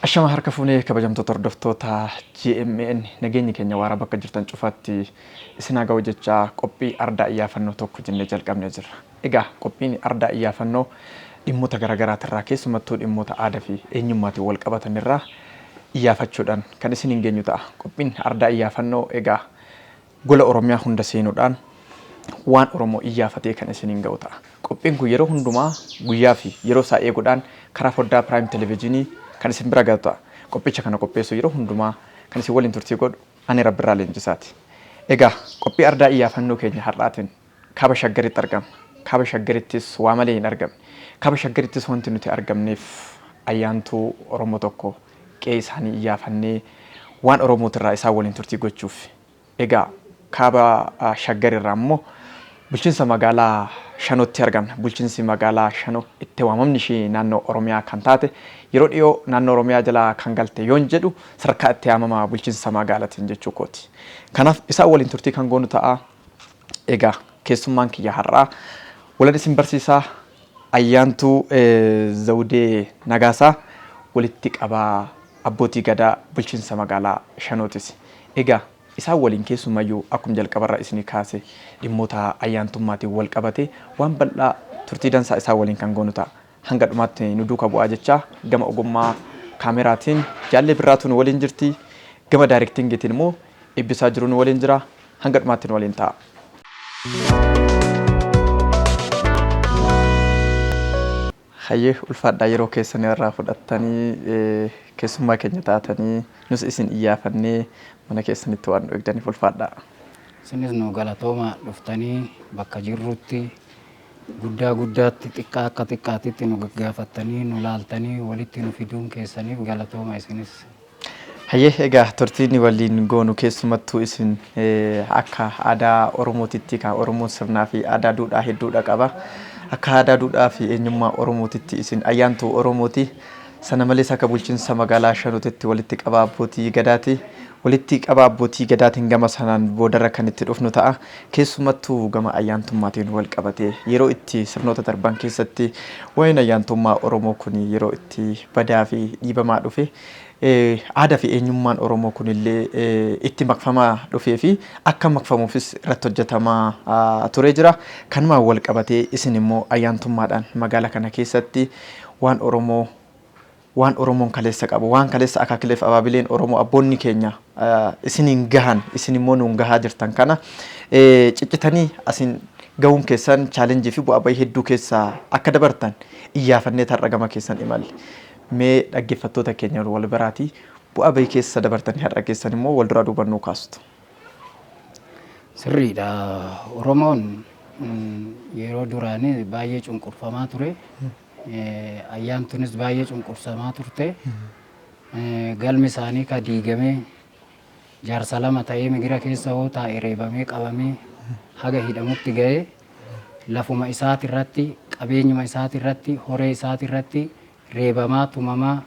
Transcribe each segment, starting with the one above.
Ashama harka fuunee kabajamtoota hordoftoota GMN, nageenyi keenya waaraa bakka jirtan cufaatti isin haa ga'u jechaa, qophii ardaa iyyaafannoo tokko jennee jalqabnee jirra. Egaa qophiin ardaa iyyaafannoo dhimmoota garaagaraatirraa, keessumattuu dhimmoota aadaa fi eenyummaatiin wal qabatanirraa iyyaafachuudhaan kan isin hin geenyu ta'a. Qophiin ardaa iyyaafannoo egaa gola Oromiyaa hunda seenuudhaan waan Oromoo iyyaafatee kan isiniin ga'u ta'a. Qophiin kun yeroo hundumaa guyyaa fi yeroo isaa eeguudhaan karaa foddaa Piraayim Televezyiinii kan isin bira ga'u ta'a. Qophicha kana qopheessuu yeroo hundumaa kan isin waliin turtii godhu ani Rabbirraa Leenjisaati. Egaa qophii ardaa iyyaafannoo keenya har'aatiin Kaaba Shaggaritti argamna. Kaaba Shaggarittis waa malee hin argamne. Kaaba Shaggarittis wanti nuti argamneef ayyaantuu Oromoo tokko qe'ee isaanii iyyaafannee waan Oromootirraa isaan waliin turtii gochuuf. Egaa kaaba Shaggar irraa immoo bulchiinsa magaalaa Shanootti argamna. Bulchiinsi magaalaa Shanoo itti waamamni ishii naannoo Oromiyaa kan taate, yeroo dhiyoo naannoo Oromiyaa jala kan galte yoon jedhu, sadarkaa itti waamama bulchiinsa magaalatiin jechuu kooti. Kanaaf isaan waliin turtii kan goonu ta'a. Egaa keessummaan kiyya har'aa walan isin barsiisaa, Ayyaantuu Zawudee Nagaasaa, walitti qabaa abbootii gadaa bulchiinsa magaalaa Shanootis. Egaa isaan waliin keessumayyuu akkuma jalqabarra isinii kaase dhimmoota ayyaantummaatiin wal qabate waan bal'aa turtii dansaa isaan waliin kan goonu ta'a. Hanga dhumaatti nu duuka bu'aa jechaa, gama ogummaa kaameraatiin Jaallee Birraatu nu waliin jirti. Gama daayirektiingiitiin immoo Eebbisaa Jiru nu waliin jira. Hanga dhumaatti nu waliin ta'a. Hayyee, ulfaadhaa, yeroo keessan irraa fudhattanii keessummaa keenya taatanii nus isin iyyaafannee mana keessanitti waan nu eegdaniif ulfaadhaa. Isinis nu galatooma, dhuftanii bakka jirrutti guddaa guddaatti, xiqqaa akka xiqqaatitti nu gaggaafattanii, nu laaltanii, walitti nu fiduun keessaniif galatooma isinis. Hayyee, egaa turtiin waliin goonu keessumattuu isin akka aadaa Oromootitti, kan Oromoon sirnaa fi aadaa duudhaa hedduudha qaba. Akka aadaa duudhaa fi eenyummaa Oromootitti isin ayyaantuu Oromooti. Sana malees akka bulchiinsa magaalaa Shanootitti walitti qabaa abbootii gadaati. Walitti qabaa abbootii gadaatiin gama sanaan boodarra kan itti dhufnu ta'a. Keessumattuu gama ayyaantummaatiin wal qabatee yeroo itti sirnoota darban keessatti waa'een ayyaantummaa Oromoo kun yeroo itti badaa fi dhiibamaa dhufe, aadaa fi eenyummaan Oromoo kunillee itti makfamaa dhufee fi akka makfamuufis irratti hojjetamaa turee jira. Kanumaan wal qabatee isin immoo ayyaantummaadhaan magaalaa kana keessatti waan Oromoo, waan Oromoon kaleessa qabu, waan kaleessa akaakileef abaabileen Oromoo, abboonni keenya isiniin gahan, isin immoo nuun gahaa jirtan kana ciccitanii asin gahuun keessan chaalenjii fi bu'aa bahii hedduu keessa akka dabartan iyyaafannee har'a gama keessan imalle. Mee dhaggeeffattoota keenya wal biraatii bu'aa bahii keessa dabartanii har'a keessan immoo wal duraa duuban nuu kaastu. Sirriidha. Oromoon yeroo duraanii baay'ee cunqurfamaa ture. Ayyaantunis baay'ee cunqursamaa turte. Galmi isaanii ka diigamee jaarsa lama ta'ee migira keessa hoo taa'e reebamee qabamee haga hidhamutti ga'ee, lafuma isaati irratti, qabeenyuma isaati irratti, horee isaati irratti reebamaa, tumamaa,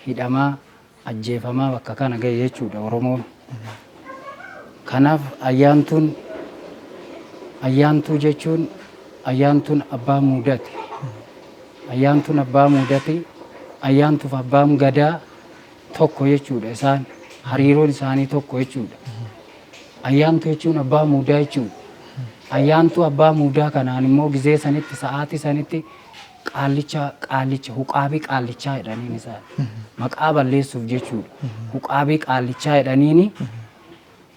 hidhamaa, ajjeefamaa bakka kana ga'e jechuudha Oromoon. Kanaaf ayyaantuun, ayyaantuu jechuun, ayyaantuun abbaa muudati. Ayyaantuun abbaa muudati, ayyaantuuf abbaan gadaa tokko jechuudha isaan, hariiroon isaanii tokko jechuudha. Ayyaantuu jechuun abbaa muudaa jechuudha. Ayyaantuu abbaa muudaa kanaan immoo gizee sanitti, sa'aatii sanitti qaallicha, qaallicha, huqaabii qaallichaa jedhaniin isaan. Maqaa balleessuuf jechuudha. Huqaabii qaallichaa jedhaniini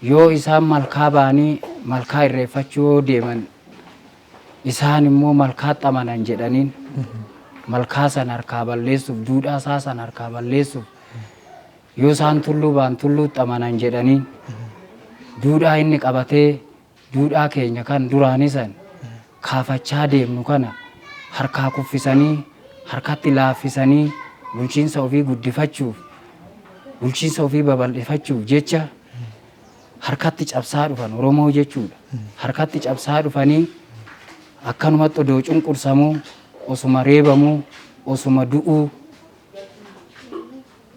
yoo isaan malkaa ba'anii malkaa irreeffachuu yoo deeman, isaan immoo malkaatti amanan jedhaniin, malkaa sana harkaa balleessuuf, duudhaa isaa sana harkaa balleessuuf, yoo isaan tulluu ba'an tulluutti amanan jedhaniin, duudhaa inni qabatee, duudhaa keenya kan duraanii san kaafachaa deemnu kana harkaa kuffisanii, harkatti laaffisanii, bulchiinsa ofii guddifachuuf, bulchiinsa ofii babal'ifachuuf jecha harkatti cabsaa dhufan Oromoo jechuudha. Harkatti cabsaa dhufanii akkanumatti odoo cunqursamuu, osuma reebamuu, osuma du'uu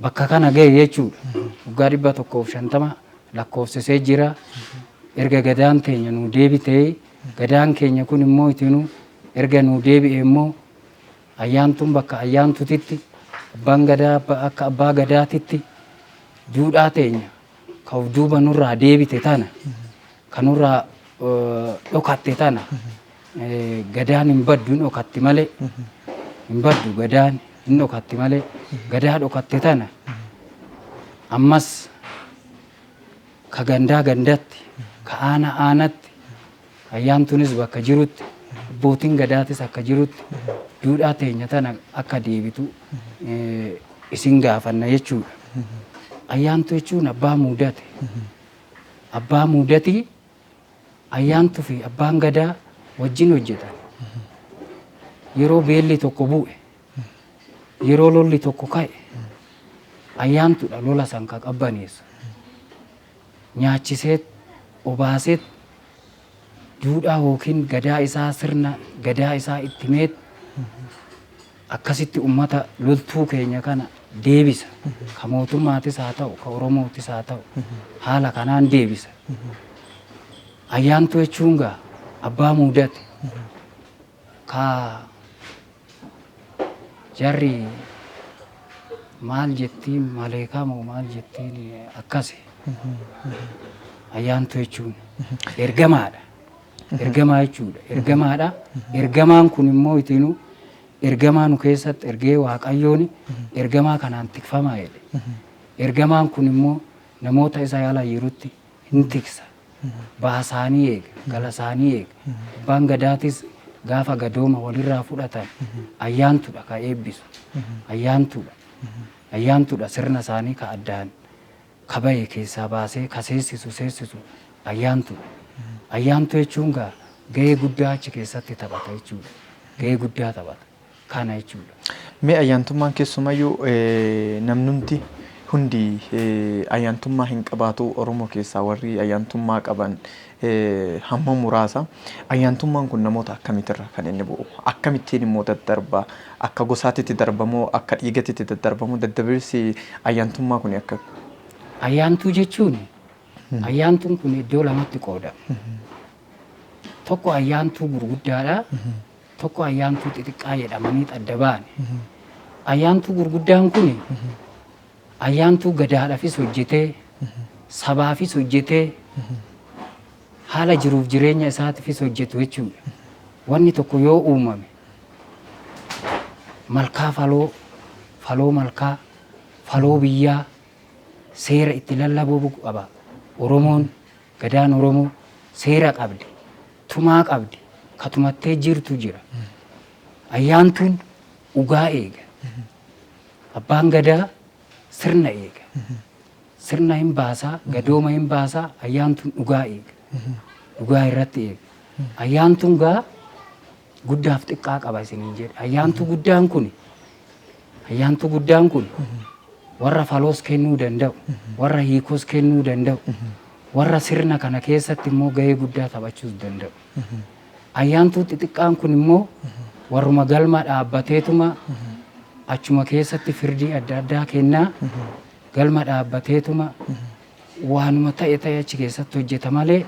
bakka kana ga'e jechuudha. Waggaa 150 lakkoofsisee jira. Erga gadaan teenya nuu deebitee, gadaan keenya kun immoo itinuu Erga nuu deebi'e immoo ayyaantuun bakka ayyaantutitti, abbaan gadaa akka abbaa gadaatitti duudhaa teenya ka of duuba nurraa deebite tana, ka nurraa dhokatte tana, gadaan hin baddu, hin dhokatti malee, hin baddu, gadaan hin dhokatti malee, gadaa dhokatte tana ammas ka gandaa gandatti, ka aana aanatti, ayyaantuunis bakka jirutti, abbootiin gadaatis akka jirutti duudhaa teenya tana akka deebitu isin gaafanna jechuudha. Ayyaantuu jechuun abbaa muudate. Abbaa muudatii ayyaantuu fi abbaan gadaa wajjin hojjetan. Yeroo beelli tokko bu'e, yeroo lolli tokko ka'e, ayyaantuudha lola san ka qabbaneessu. Nyaachiseet, obaaseet, duudhaa yookiin gadaa isaa, sirna gadaa isaa itti himeet akkasitti ummata loltuu keenya kana deebisa. Ka mootummaatis haa ta'u, ka Oromootis haa ta'u, haala kanaan deebisa. Ayyaantuu jechuun gaa abbaa muudate. Ka jarri maal jettiin, maleekaa moo maal jettiin, akkasi. Ayyaantuu jechuun ergamaadha. Ergamaa jechuudha. Ergamaadha. Ergamaan kun immoo itiinuu ergamaa nu keessatti ergee Waaqayyoon ergamaa kanaan tikfamaa jedhe. Ergamaan kun immoo namoota isa ala jirutti hin tiksa. Baasaanii eega, galasaanii eega. Abbaan gadaatis gaafa gadooma walirraa fudhatan ayyaantudha ka eebbisu. Ayyaantudha. Ayyaantudha sirna isaanii ka addaan ka bahe keessaa baasee ka seessisu seessisu ayyaantudha. Ayyaantuu jechuun gaa gahee guddaa achi keessatti taphata jechuudha. Gahee guddaa taphata. Kana jechuudha. Mee ayyaantummaan keessumayyuu namnumti hundi ayyaantummaa hin qabaatu. Oromoo keessaa warri ayyaantummaa qaban hamma muraasa. Ayyaantummaan kun namoota akkamiitirra kan inni bu'u? Akkamittiin immoo daddarba? Akka gosaatitti darbamoo, akka dhiigatitti daddarbamoo, daddabarsi ayyaantummaa kun akka? Ayyaantuu jechuun, ayyaantuun kun iddoo lamatti qoodama. Tokko ayyaantuu gurguddaadha. Tokko ayyaantuu xixiqqaa jedhamanii adda ba'an. Ayyaantuu gurguddaan kun ayyaantuu gadaadhaafis hojjetee, sabaafis hojjetee, haala jiruuf jireenya isaatiifis hojjetu jechuudha. Wanni tokko yoo uumame malkaa faloo, faloo malkaa, faloo biyyaa seera itti lallabuu qaba. Oromoon, gadaan Oromoo seera qabdi, tumaa qabdi, ka tumattee jirtu jira. Ayyaantuun dhugaa eega. Abbaan gadaa sirna eega. Sirna hin baasaa, gadooma hin baasaa, ayyaantuun dhugaa eega. Dhugaa irratti eega. Ayyaantuun gaa guddaaf xiqqaa qaba isiniin jedhe. Ayyaantuu guddaan kun warra faloos kennuu danda'u, warra hiikos kennuu danda'u, warra sirna kana keessatti immoo gahee guddaa taphachuus danda'u. Ayyaantuu xixiqqaan kun immoo warruma galma dhaabbateetuma achuma keessatti firdii adda addaa kennaa, galma dhaabbateetuma waanuma ta'e ta'e achi keessatti hojjeta malee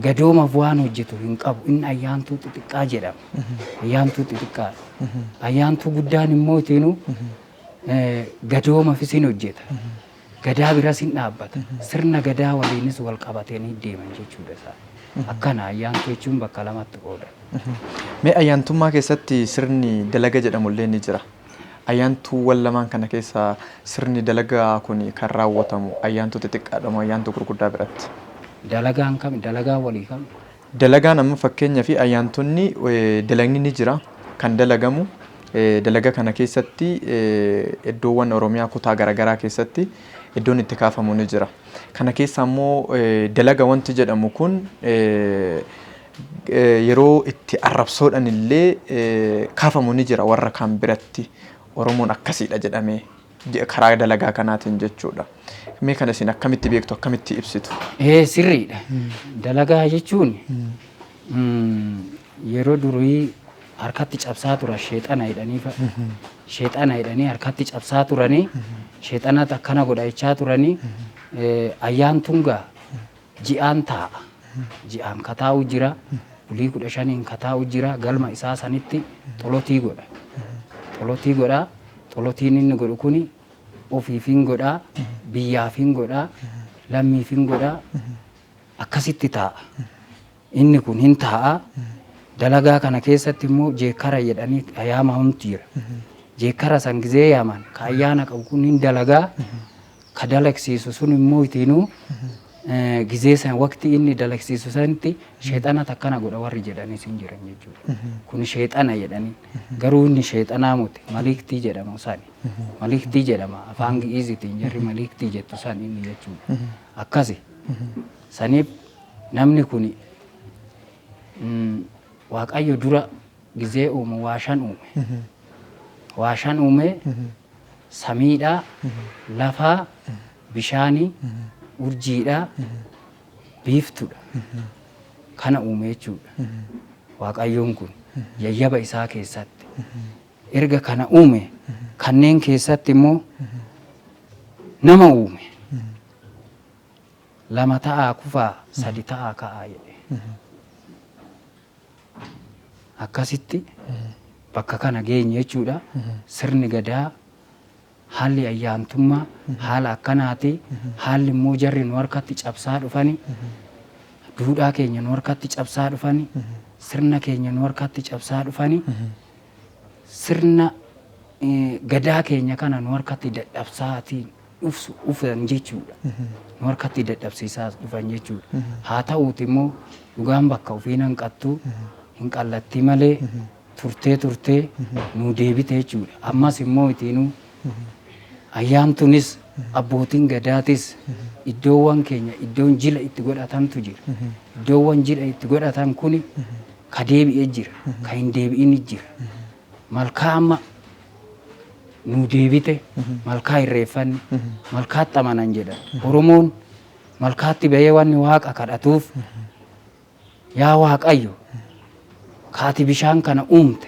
gadoomaaf waan hojjetu hin qabu. Inni ayyaantuu xixiqqaa jedhama. Ayyaantuu xixiqqaadha. Ayyaantuu guddaan immoo itiinuu gadoomaafis hin hojjeta. Gadaa biras hin dhaabbata. Sirna gadaa waliinis wal qabatanii deeman jechuudha isaan. Akkana ayyaantuu jechuun bakka lamatti qoodama. Mee ayyaantummaa keessatti sirni dalaga jedhamu illee ni jira. Ayyaantuuwwan lamaan kana keessa sirni dalagaa kun kan raawwatamu ayyaantuu xixiqqaadha moo ayyaantuu gurguddaa biratti? Dalagaan kami? Dalagaa walii kami? Dalagaan amma fakkeenyaa fi ayyaantonni dalagni ni jira kan dalagamu. Dalaga kana keessatti iddoowwan Oromiyaa kutaa garaagaraa keessatti iddoon itti kaafamu ni jira. Kana keessa immoo dalaga wanti jedhamu kun yeroo itti arrabsoodhaan illee kaafamu ni jira warra kaan biratti, Oromoon akkasiidha jedhamee karaa dalagaa kanaatiin jechuudha. Mee kana isin akkamitti beektu, akkamitti ibsitu? Ee, sirriidha. Dalagaa jechuun yeroo durii harkatti cabsaa turan, sheexana jedhanii fa'a. Sheexana jedhanii harkatti cabsaa turanii, sheexanatu akkana godha jechaa turanii. Ayyaantuun gaa ji'aan taa'a. Ji'aan kataa'u jira. Bulii 15n ka taa'u jira. Galma isaa sanitti xolotii godha. Xolotii godha. Xolotiin inni godhu kuni ofiifin godha, biyyaafin godha, lammiifin godha. Akkasitti taa'a. Inni kun hin taa'a. Dalagaa kana keessatti immoo jeekkara jedhanii yaamamutu jira. Jeekkara san gizee yaaman ka ayyaana qabu kun hin dalagaa. Ka dalagsiisu sun immoo itiinuu gizee san waqtii inni dalagsiisu sanitti sheexana takkana godha warri jedhanis hin jiran jechuudha. Kun sheexana jedhanii. Garuu inni sheexanaa muti maliiktii jedhama sani. Maliiktii jedhama afaan Gi'iizitiin jarri maliiktii jettu san inni jechuudha. Akkasi. Saniif namni kun Waaqayyo dura gizee uumu waa shan uume. Waa shan uume samiidha, lafaa, bishaanii, urjiidha, biiftuudha. Kana uume jechuudha. Waaqayyoon kun yayyaba isaa keessatti. Erga kana uume kanneen keessatti immoo nama uume. Lama ta'aa kufaa, sadi ta'aa ka'aa jedhe. Akkasitti bakka kana geenye jechuudha. Sirni Gadaa haalli ayyaantummaa haala akkanaati. Haalli immoo jarri nu harkatti cabsaa dhufani. Duudhaa keenya nu harkatti cabsaa dhufani. Sirna keenya nu harkatti cabsaa dhufani. Sirna Gadaa keenya kana nu harkatti dadhabsaatiin dhufsu dhufan jechuudha. Nu harkatti dadhabsiisaas dhufan jechuudha. Haa ta'uuti immoo dhugaan bakka ofii hin hanqattu, hin qallattii malee turtee turtee nuu deebite jechuudha. Ammas immoo itiinuu ayyaantunis abbootiin Gadaatis iddoowwan keenya iddoon jila itti godhatantu jira. Iddoowwan jila itti godhatan kuni ka deebi'e jira, ka hin deebi'inis jira. Malkaa amma nuu deebite malkaa irreeffanne malkaatti amanan jedhan. Oromoon malkaatti bahee wanni Waaqa kadhatuuf, yaa Waaqayyo, ka ati bishaan kana uumte,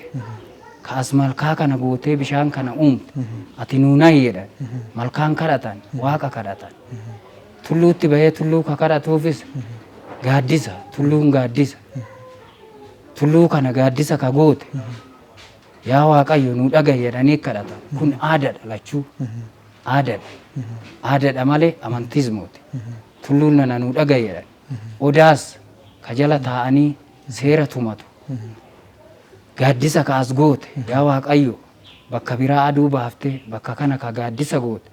ka as malkaa kana gootee bishaan kana uumte, ati nuu nahi jedhan. Malkaan kadhatan, Waaqa kadhatan. Tulluutti bahee tulluu ka kadhatuufis gaaddisa, tulluun gaaddisa. Tulluu kana gaaddisa ka goote yaa Waaqayyo nuu dhagahi jedhanii kadhatan. Kun aadaadha lachuu. Aadaadha. Aadaadha malee amantiis mooti. Tulluun nana nuu dhagahi jedhan. Odaas ka jala taa'anii seera tumatu. Gaaddisa ka as goote yaa Waaqayyo, bakka biraa aduu baaftee bakka kana ka gaaddisa goote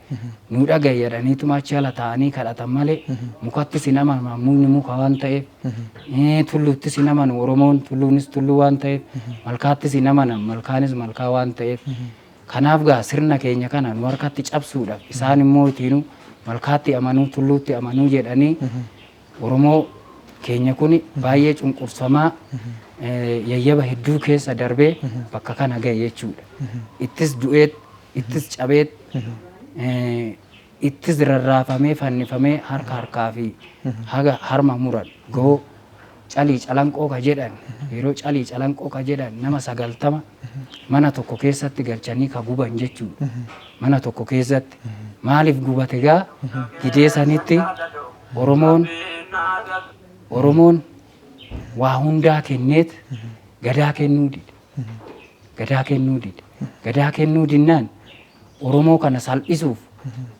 nuu dhaga'i jedhaniituma achi ala taa'anii kadhatan malee mukattis hin amanu, mukni muka waan ta'eef, tulluuttis hin amanu Oromoon, tulluunis tulluu waan ta'eef, malkaattis hin amanan, malkaanis malkaa waan ta'eef. Kanaaf gaa sirna keenya kana nu harkatti cabsuudhaaf isaan immoo itiinuu malkaatti amanuu, tulluutti amanuu jedhanii Oromoo keenya kuni baay'ee cunqursamaa yayyaba hedduu keessa darbee bakka kana gahe jechuudha. Ittis du'eet, ittis cabeet, ittis rarraafamee fannifamee harka harkaa fi haga harma muran goo calii calanqoo ka jedhan, yeroo calii calanqoo ka jedhan nama 90 mana tokko keessatti galchanii ka guban jechuudha. Mana tokko keessatti maaliif gubate gaa gidee sanitti Oromoon waa hundaa kenneet Gadaa kennuu dide. Gadaa kennuu dide. Gadaa kennuu dinnaan Oromoo kana salphisuuf,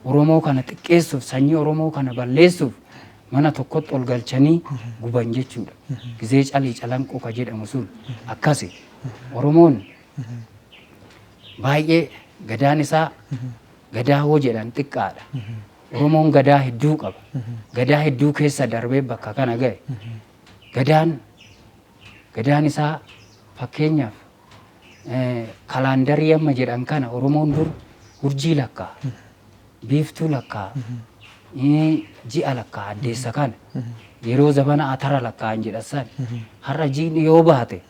Oromoo kana xiqqeessuuf, sanyii Oromoo kana balleessuuf mana tokkotti ol galchanii guban jechuudha. Gizee calii calanqoo ka jedhamu sun akkasi. Oromoon baay'ee Gadaan isaa Gadaa hoo jedhan xiqqaadha. Oromoon Gadaa hedduu qaba. Gadaa hedduu keessa darbee bakka kana gahe. Gadaan isaa fakkeenyaaf kalaandarii amma jedhan kana Oromoon dur urjii lakkaa'a. Biiftuu lakkaa'a. Ji'a lakkaa'a, addeessa kana. Yeroo zabana atara lakkaa'an jedhan san. Har'a jiini yoo baate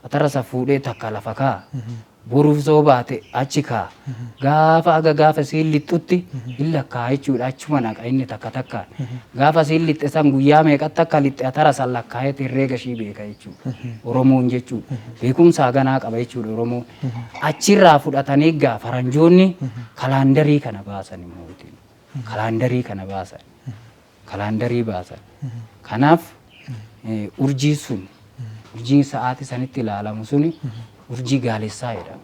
atara san fuudhee takka lafa kaa'a. Boruuf yoo baate achi kaa'a. Gaafa haga gaafa isiin lixxutti hin lakkaa'a jechuudha. Achuma naqa inni takka takkaan. Gaafa isiin lixxe san guyyaa meeqatti akka lixxe atara san lakkaa'eeti herreega ishii beeka jechuudha. Oromoon jechuudha. Beekumsa haganaa qaba jechuudha Oromoon. Achirraa fudhatanii gaa faranjoonni kalaandarii kana baasan immoo. Kalaandarii kana baasan. Kalaandarii baasan. Kanaaf urjii sun Urjiin sa'aatii sanitti ilaalamu suni urjii gaalessaa jedhama.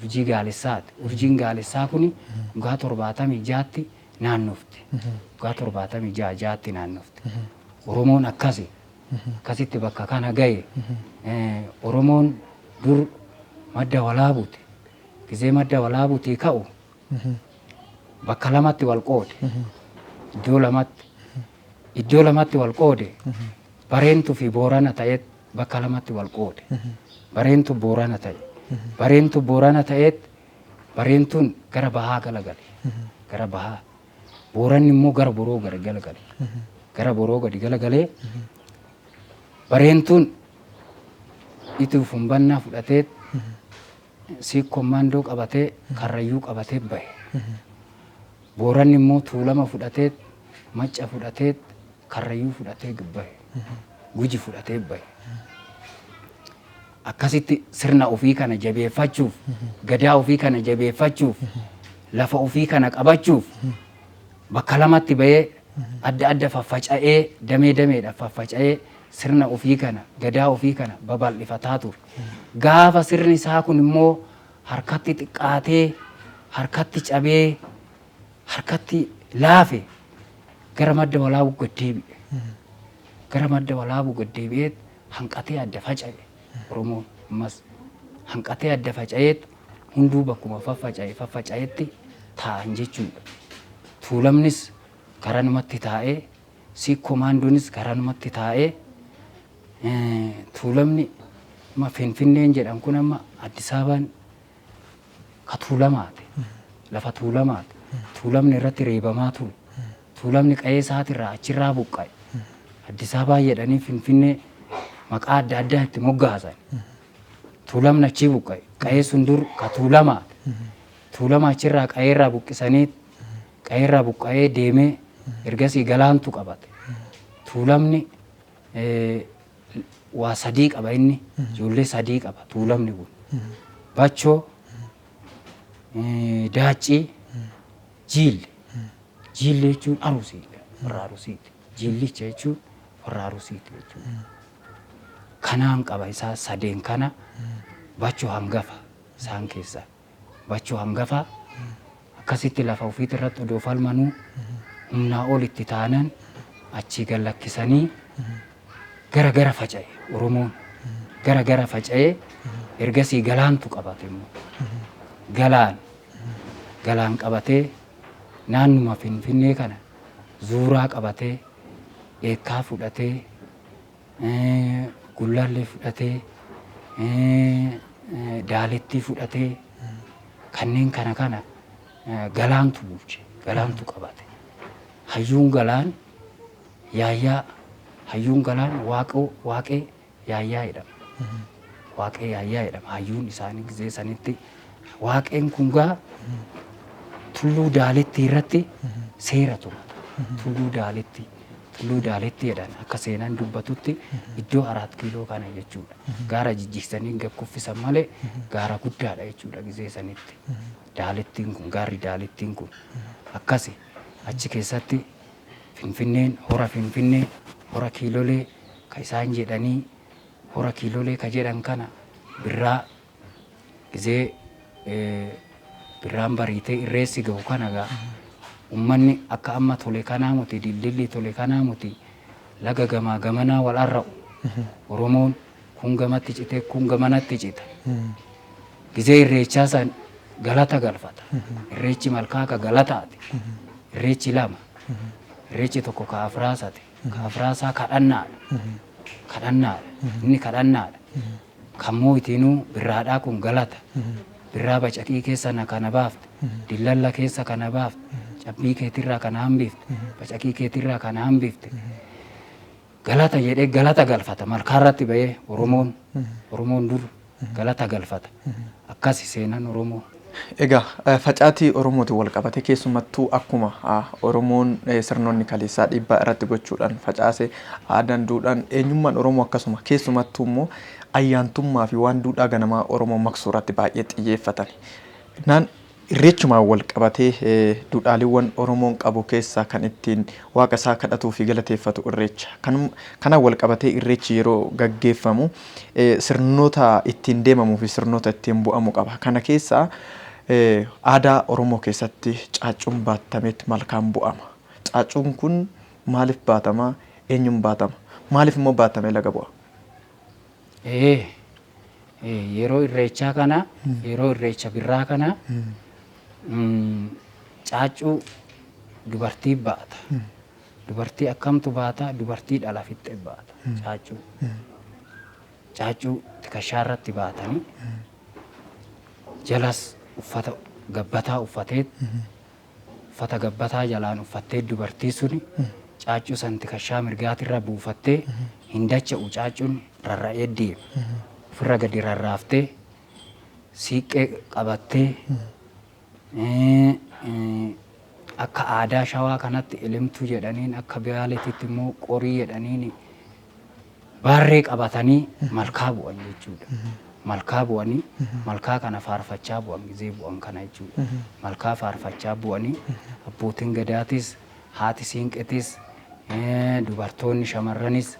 Urjii gaalessaati. Urjiin gaalessaa kuni waggaa 76tti naannofti. Waggaa 76tti naannofti. Oromoon akkasi. Akkasitti bakka kana gahe. Oromoon dur madda walaabuuti. Gizee madda walaabuutii ka'u bakka lamatti wal qoode. Iddoo lamatti. Iddoo lamatti wal qoode. Bareentuu fi Boorana ta'eet bakka lamatti wal qoode. Bareentu Boorana ta'e. Bareentu Boorana ta'eet Bareentuun gara bahaa galagale. Gara bahaa. Booranni immoo gara boroo gadi galagale. Gara boroo gadi galagalee Bareentuun ituuf humbannaa fudhatee siik kommaandoo qabatee Karrayyuu qabatee bahe. Booranni immoo Tuulama fudhatee Macca fudhatee Karrayyuu fudhatee bahe. Guji fudhatee bahe. Akkasitti sirna ofii kana jabeeffachuuf, gadaa ofii kana jabeeffachuuf, lafa ofii kana qabachuuf bakka lamatti bahee adda adda faffaca'ee damee dameedhaan faffaca'ee sirna ofii kana, gadaa ofii kana babal'ifataa ture. Gaafa sirni isaa kun immoo harkatti xiqqaatee, harkatti cabee, harkatti laafe gara madda walaabuu gad deebi'e. Gara madda walaabuu gad deebi'ee hanqatee adda faca'e Oromoon ammas hanqatee adda faca'eet hunduu bakkuma faffaca'e faffaca'etti taa'an jechuudha. Tuulamnis garanumatti taa'ee, Siikko Maandonis garanumatti taa'ee, Tuulamni amma Finfinneen jedhan kun amma Addis Ababaan ka Tuulamaati. Lafa Tuulamaati. Tuulamni irratti reebamaa ture. Tuulamni qa'ee isaatirraa achirraa buqqa'e. Addis Ababaa jedhanii Finfinnee maqaa adda addaa itti moggaasan. Tuulamni achii buqqa'e. Qa'ee sun dur ka Tuulamaati. Tuulama achirraa qa'eerraa buqqisanii qa'eerraa buqqa'ee deemee ergasii galaantu qabate. Tuulamni waa sadii qaba inni ijoollee sadii qaba Tuulamni kun. Bachoo, Daaccii, Jiille. Jiille jechuun Arusiidha. Warra Arusiiti. Jiillicha jechuun warra Arusiiti jechuudha. Kanaan qaba isaa sadeen kana Bachoo hangafa isaan keessaa. Bachoo hangafa akkasitti lafa ofiit irratti odoo falmanuu humnaa ol itti taanan achii gad lakkisanii gara gara faca'e Oromoon gara gara faca'ee ergasii galaantu qabate immoo galaan galaan qabatee naannuma Finfinnee kana zuuraa qabatee Eekkaa fudhatee Gullallee fudhatee Daalettii fudhatee kanneen kana kana galaantu bulche galaantu qabate. Hayyuun galaan Yaayyaa Hayyuun Galaan Waaqoo Waaqee Yaayyaa jedhama. Waaqee Yaayyaa jedhama. Hayyuun isaanii gizee sanitti Waaqeen kun gaa Tulluu Daaletti irratti seera tumata. Tulluu Daaletti Tulluu Daaletti jedhan akka seenaan dubbatutti iddoo Araat Kiiloo kana jechuudha. Gaara jijjigsanii gad kuffisan malee gaara guddaadha jechuudha gizee sanitti. Daalettiin kun gaarri Daalettiin kun akkasi achi keessatti Finfinneen hora Finfinnee, hora Kiilolee ka isaan jedhanii hora Kiilolee ka jedhan kana birraa gizee birraan bariitee irreessi gahu kana gaa ummanni akka amma tole kanaa muti dildilli tole kanaa muti laga gamaa gamanaa wal arra'u Oromoon kun gamatti citee kun gamanatti cita. Gizee irreechaa san galata galfata. Irreechi malkaa ka galataati. Irreechi lama. Irreechi tokko ka afraasati. Ka afraasaa kadhannaadha. Kadhannaadha. Inni kadhannaadha. Kammoo itiinuu birraadhaa kun galata. Birraa bacaqii keessa na kana baafte. Dillalla keessa kana baafte. Cabbii keetirraa kana hambifte. Bacaqii keetirraa kana hambifte. Galata jedhee galata galfata malkaarratti ba'ee Oromoon Oromoon dur galata galfata. Akkasi seenan Oromoo. Egaa facaatii Oromootiin wal qabatee keessumattuu akkuma Oromoon sirnoonni kaleessaa dhiibbaa irratti gochuudhaan facaase aadaan, duudhaan, eenyummaan Oromoo akkasuma keessumattuu immoo ayyaantummaa fi waan duudhaa ganamaa Oromoo maqsuu irratti baay'ee xiyyeeffatani. Naan Irreechumaan wal qabatee duudhaaleewwan Oromoon qabu keessaa kan ittiin waaqa isaa kadhatuu fi galateeffatu irreecha. Kanaan wal qabatee irreechi yeroo gaggeeffamu sirnoota ittiin deemamuu fi sirnoota ittiin bu'amu qaba. Kana keessaa aadaa Oromoo keessatti caaccuun baattameet malkaan bu'ama. Caaccuun kun maaliif baatama? Eenyuun baatama? Maaliif immoo baattamee laga bu'a? Ee, yeroo irreechaa kana, yeroo irreecha birraa kana caaccuu dubartii baata. Dubartii akkamtu baata? Dubartii dhala fixxe baata caaccuu. Caaccuu tikashaa irratti baatanii jalas uffata gabbataa uffatee, uffata gabbataa jalaan uffattee, dubartii suni caaccuu san tikashaa mirgaatirra buufattee, hin dacha'u, caaccuun rarra'ee deema. Ofirra gadi rarraaftee, siiqqee qabattee, akka aadaa Shawaa kanatti elemtuu jedhaniin, akka Baaleetitti immoo qorii jedhaniin, baarree qabatanii malkaa bu'an jechuudha. Malkaa bu'anii malkaa kana faarfachaa bu'an, gizee bu'an kana jechuudha. Malkaa faarfachaa bu'anii, abbootiin gadaatis, haati siinqetis, dubartoonni shamarranis,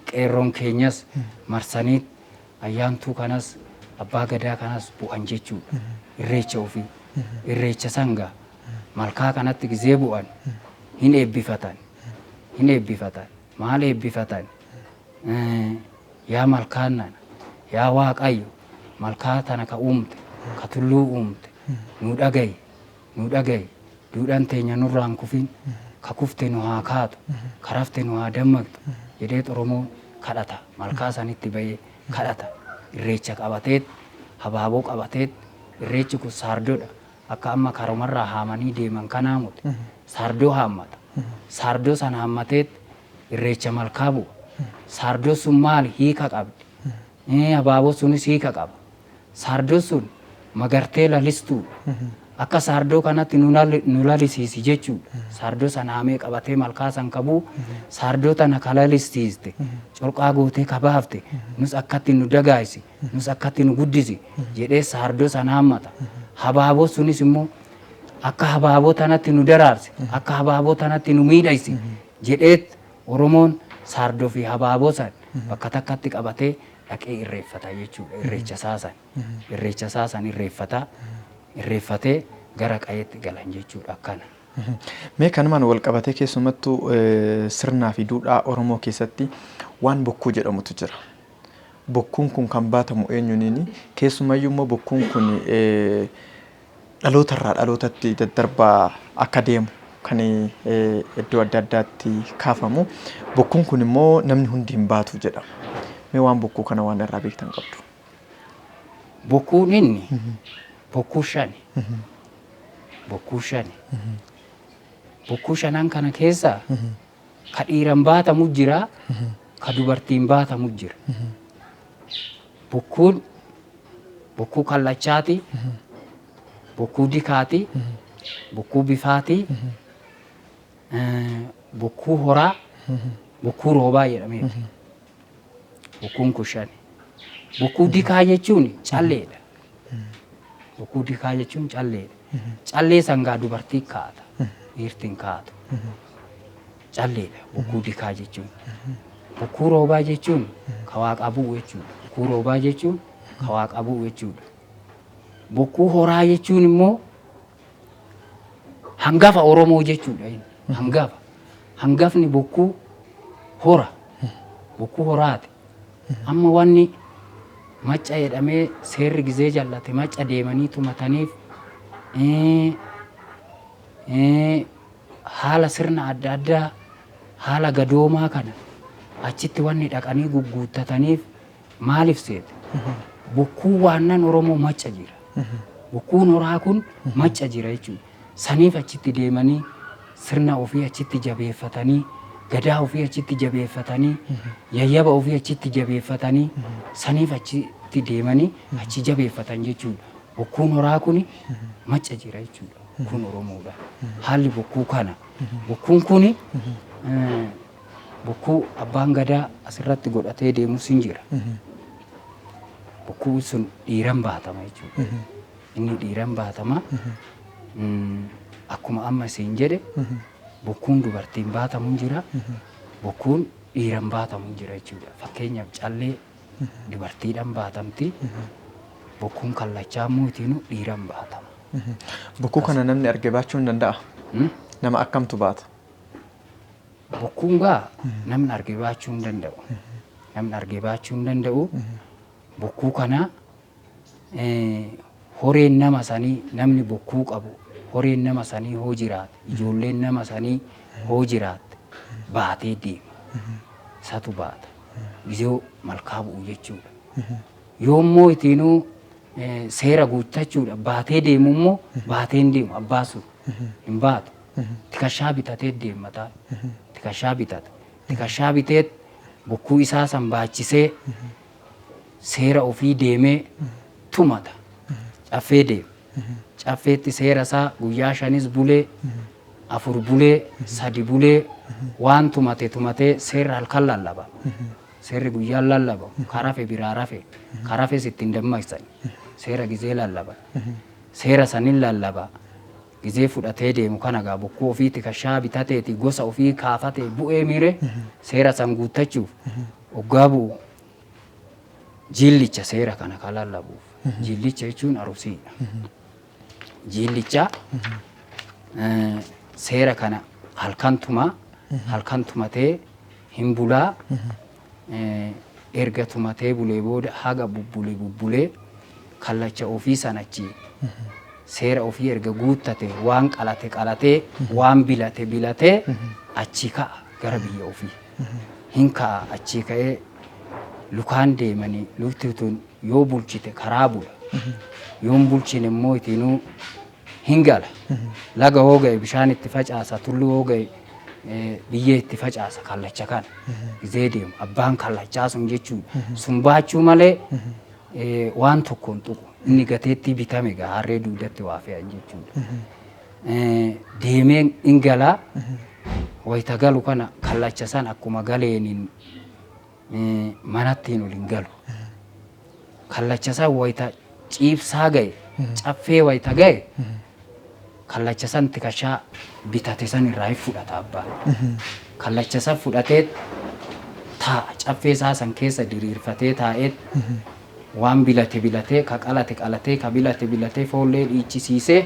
qeerroon keenyas marsanii ayyaantuu kanas abbaa gadaa kanas bu'an jechuudha. Irreecha ofii. Irreecha sangaa malkaa kanatti gizee bu'an hin eebbifatan. Hin eebbifatan. Maal eebbifatan? Yaa malkaan nana, yaa Waaqayyo, malkaa tana ka uumte, ka tulluu uumte, nu dhagayi, nu dhagayi, duudhaan teenya nurraan kufin, ka kufte nu haa kaatu, ka rafte nu haa dammaqxu jedhee Oromoo kadhata. Malkaa sanitti bahee kadhata. Irreecha qabateet, habaaboo qabateet, irreechi kun saardoodha. Akka amma karomarraa haamanii deeman kanaa muti. Saardoo haammata. Saardoo sana haammateet irreecha malkaa bu'a. Saardoo sun maali? Hiika qabdi. Habaaboo sunis hiika qaba. Saardoo sun magartee lalistuudha. Akka saardoo kanatti nu lalisiisi jechuudha. Saardoo sana haamee qabatee malkaa san qabuu, saardoo tana ka lalisiiste, corqaa gootee ka baafte, nus akkatti nu dagaaysi, nus akkatti nu guddisi jedhee saardoo sana hammata. Habaaboo sunis immoo akka habaaboo tanatti nu daraarsi, akka habaaboo tanatti nu miidhagsi jedheet Oromoon saardoo fi habaaboo san bakka takkatti qabatee dhaqee irreeffata jechuudha. Irreecha isaa san. Irreecha isaa san irreeffata. Irreeffatee gara qa'eetti galan jechuudha akkana. Mee kanumaan wal qabatee keessumattuu sirnaa fi duudhaa Oromoo keessatti waan bokkuu jedhamutu jira. Bokkuun kun kan baatamu eenyuuniini? Keessumayyuu immoo bokkuun kun dhalootarraa dhalootatti daddarbaa akka deemu kan iddoo adda addaatti kaafamu. Bokkuun kun immoo namni hundi hin baatu jedhama. Mee waan bokkuu kana waan irraa beektan qabdu? Bokkuun inni bokkuu shani. Bokkuu shani. Bokkuu shanan kana keessa ka dhiiran baatamu jira, ka dubartiin baatamu jira. Bokkuun bokkuu kallachaati, bokkuu dikaati, bokkuu bifaati, bokkuu horaa, bokkuu roobaa jedhameeti. Bokkuun kun shani. Bokkuu dikaa jechuun calleedha. Bokkuu dikaa jechuun calleedha. Callee sangaa dubartii kaa'ata. Dhiirtiin kaa'atu. Calleedha bokkuu dikaa jechuun. Bokkuu roobaa jechuun ka waaqaa bu'u jechuudha. Bokkuu roobaa jechuun ka waaqaa bu'u jechuudha. Bokkuu horaa jechuun immoo hangafa Oromoo jechuudha inni. Hangafa. Hangafni bokkuu hora. Bokkuu horaati. Amma wanni macca jedhamee seerri gizee jallate macca deemanii tumataniif, haala sirna adda addaa, haala gadoomaa kana achitti wanni dhaqanii gugguuttataniif maaliif seete? Bokkuu waannan Oromoo macca jira. Bokkuun horaa kun macca jira jechuudha. Saniif achitti deemanii sirna ofii achitti jabeeffatanii, gadaa ofii achitti jabeeffatanii, yayyaba ofii achitti jabeeffatanii, saniif achitti deemanii achi jabeeffatan jechuudha. Bokkuun horaa kun macca jira jechuudha. Bokkuun Oromoodha. Haalli bokkuu kana. Bokkuun kuni bokkuu abbaan gadaa asirratti godhatee deemus hin jira. Bokkuun sun dhiiran baatama jechuudha. Inni dhiiran baatama. Akkuma amma isiin jedhe, bokkuun dubartiin baatamu hin jira. Bokkuun dhiiran baatamu hin jira jechuudha. Fakkeenyaaf, callee dubartiidhaan baatamti. Bokkuun kallachaa immoo ittiin dhiiran baatama. Bokkuu kana namni arge baachuu hin danda'a? Nama akkamtu baata? Bokkuun gaa namni arge baachuu hin danda'u. Namni arge baachuu hin danda'u. Bokkuu kana horeen nama sanii, namni bokkuu qabu, horeen nama sanii hoo jiraate, ijoolleen nama sanii hoo jiraatte, baatee deema. Isatu baata. Gizee malkaa bu'u jechuudha. Yoommoo ittiinuu seera guuttachuudha baatee deemu immoo, baatee hin deemu, abbaa sun hin baatu. Tikashaa bitatee deema ta'a. Tikashaa bitata. Tikashaa bitee bokkuu isaa san baachisee seera ofii deemee tumata. Caffee deema. Caffeetti seera isaa guyyaa 5s bulee, 4 bulee, 3 bulee, waan tumate tumatee, seerri halkan lallabama. Seerri guyyaan lallabamu. Ka rafe biraa rafe. Ka rafes ittiin dammaqsan. Seera gizee lallaban. Seera sanin lallaba. Gizee fudhatee deemu kana gaa bokkuu ofii tikashaa bitateeti gosa ofii kaafatee bu'ee miire, seera san guuttachuuf oggaa bu'u, jiillicha seera kana ka lallabuuf. Jiillicha jechuun arusiidha. Jiillicha seera kana halkan tumaa, halkan tumatee hin bulaa. Erga tumatee bulee booda, haga bubbule bubbulee, kallacha ofii sanachi seera ofii erga guuttate, waan qalate qalatee, waan bilate bilatee, achi ka'a gara biyya ofii. Hin ka'a, achii ka'ee lukaan deemanii, lukti tun yoo bulchite karaa bula. Yoo hin bulchine immoo ittiinuu hin gala. Laga hoo ga'e bishaan itti facaasa, tulluu hoo ga'e biyyee itti facaasa kallacha kana. Gizee deemu abbaan kallachaa sun jechuudha. Sun baachuu malee waan tokko hin tuqu. Inni gateettii bitame gaa harree duudatti waa fe'an jechuudha. Deemee hin galaa. Wayita galu kana kallacha san akkuma galeeniin manattiin ol hin galu. Kallacha san wayita ciibsaa ga'e, caffee wayita ga'e, kallacha san tikashaa bitate san irraa hin fudhata abbaan. Kallacha san fudhatee taa'a, caffee isaa san keessa diriirfatee taa'ee, waan bilate bilatee, ka qalate qalatee, ka bilate bilatee, foollee dhiichisiisee,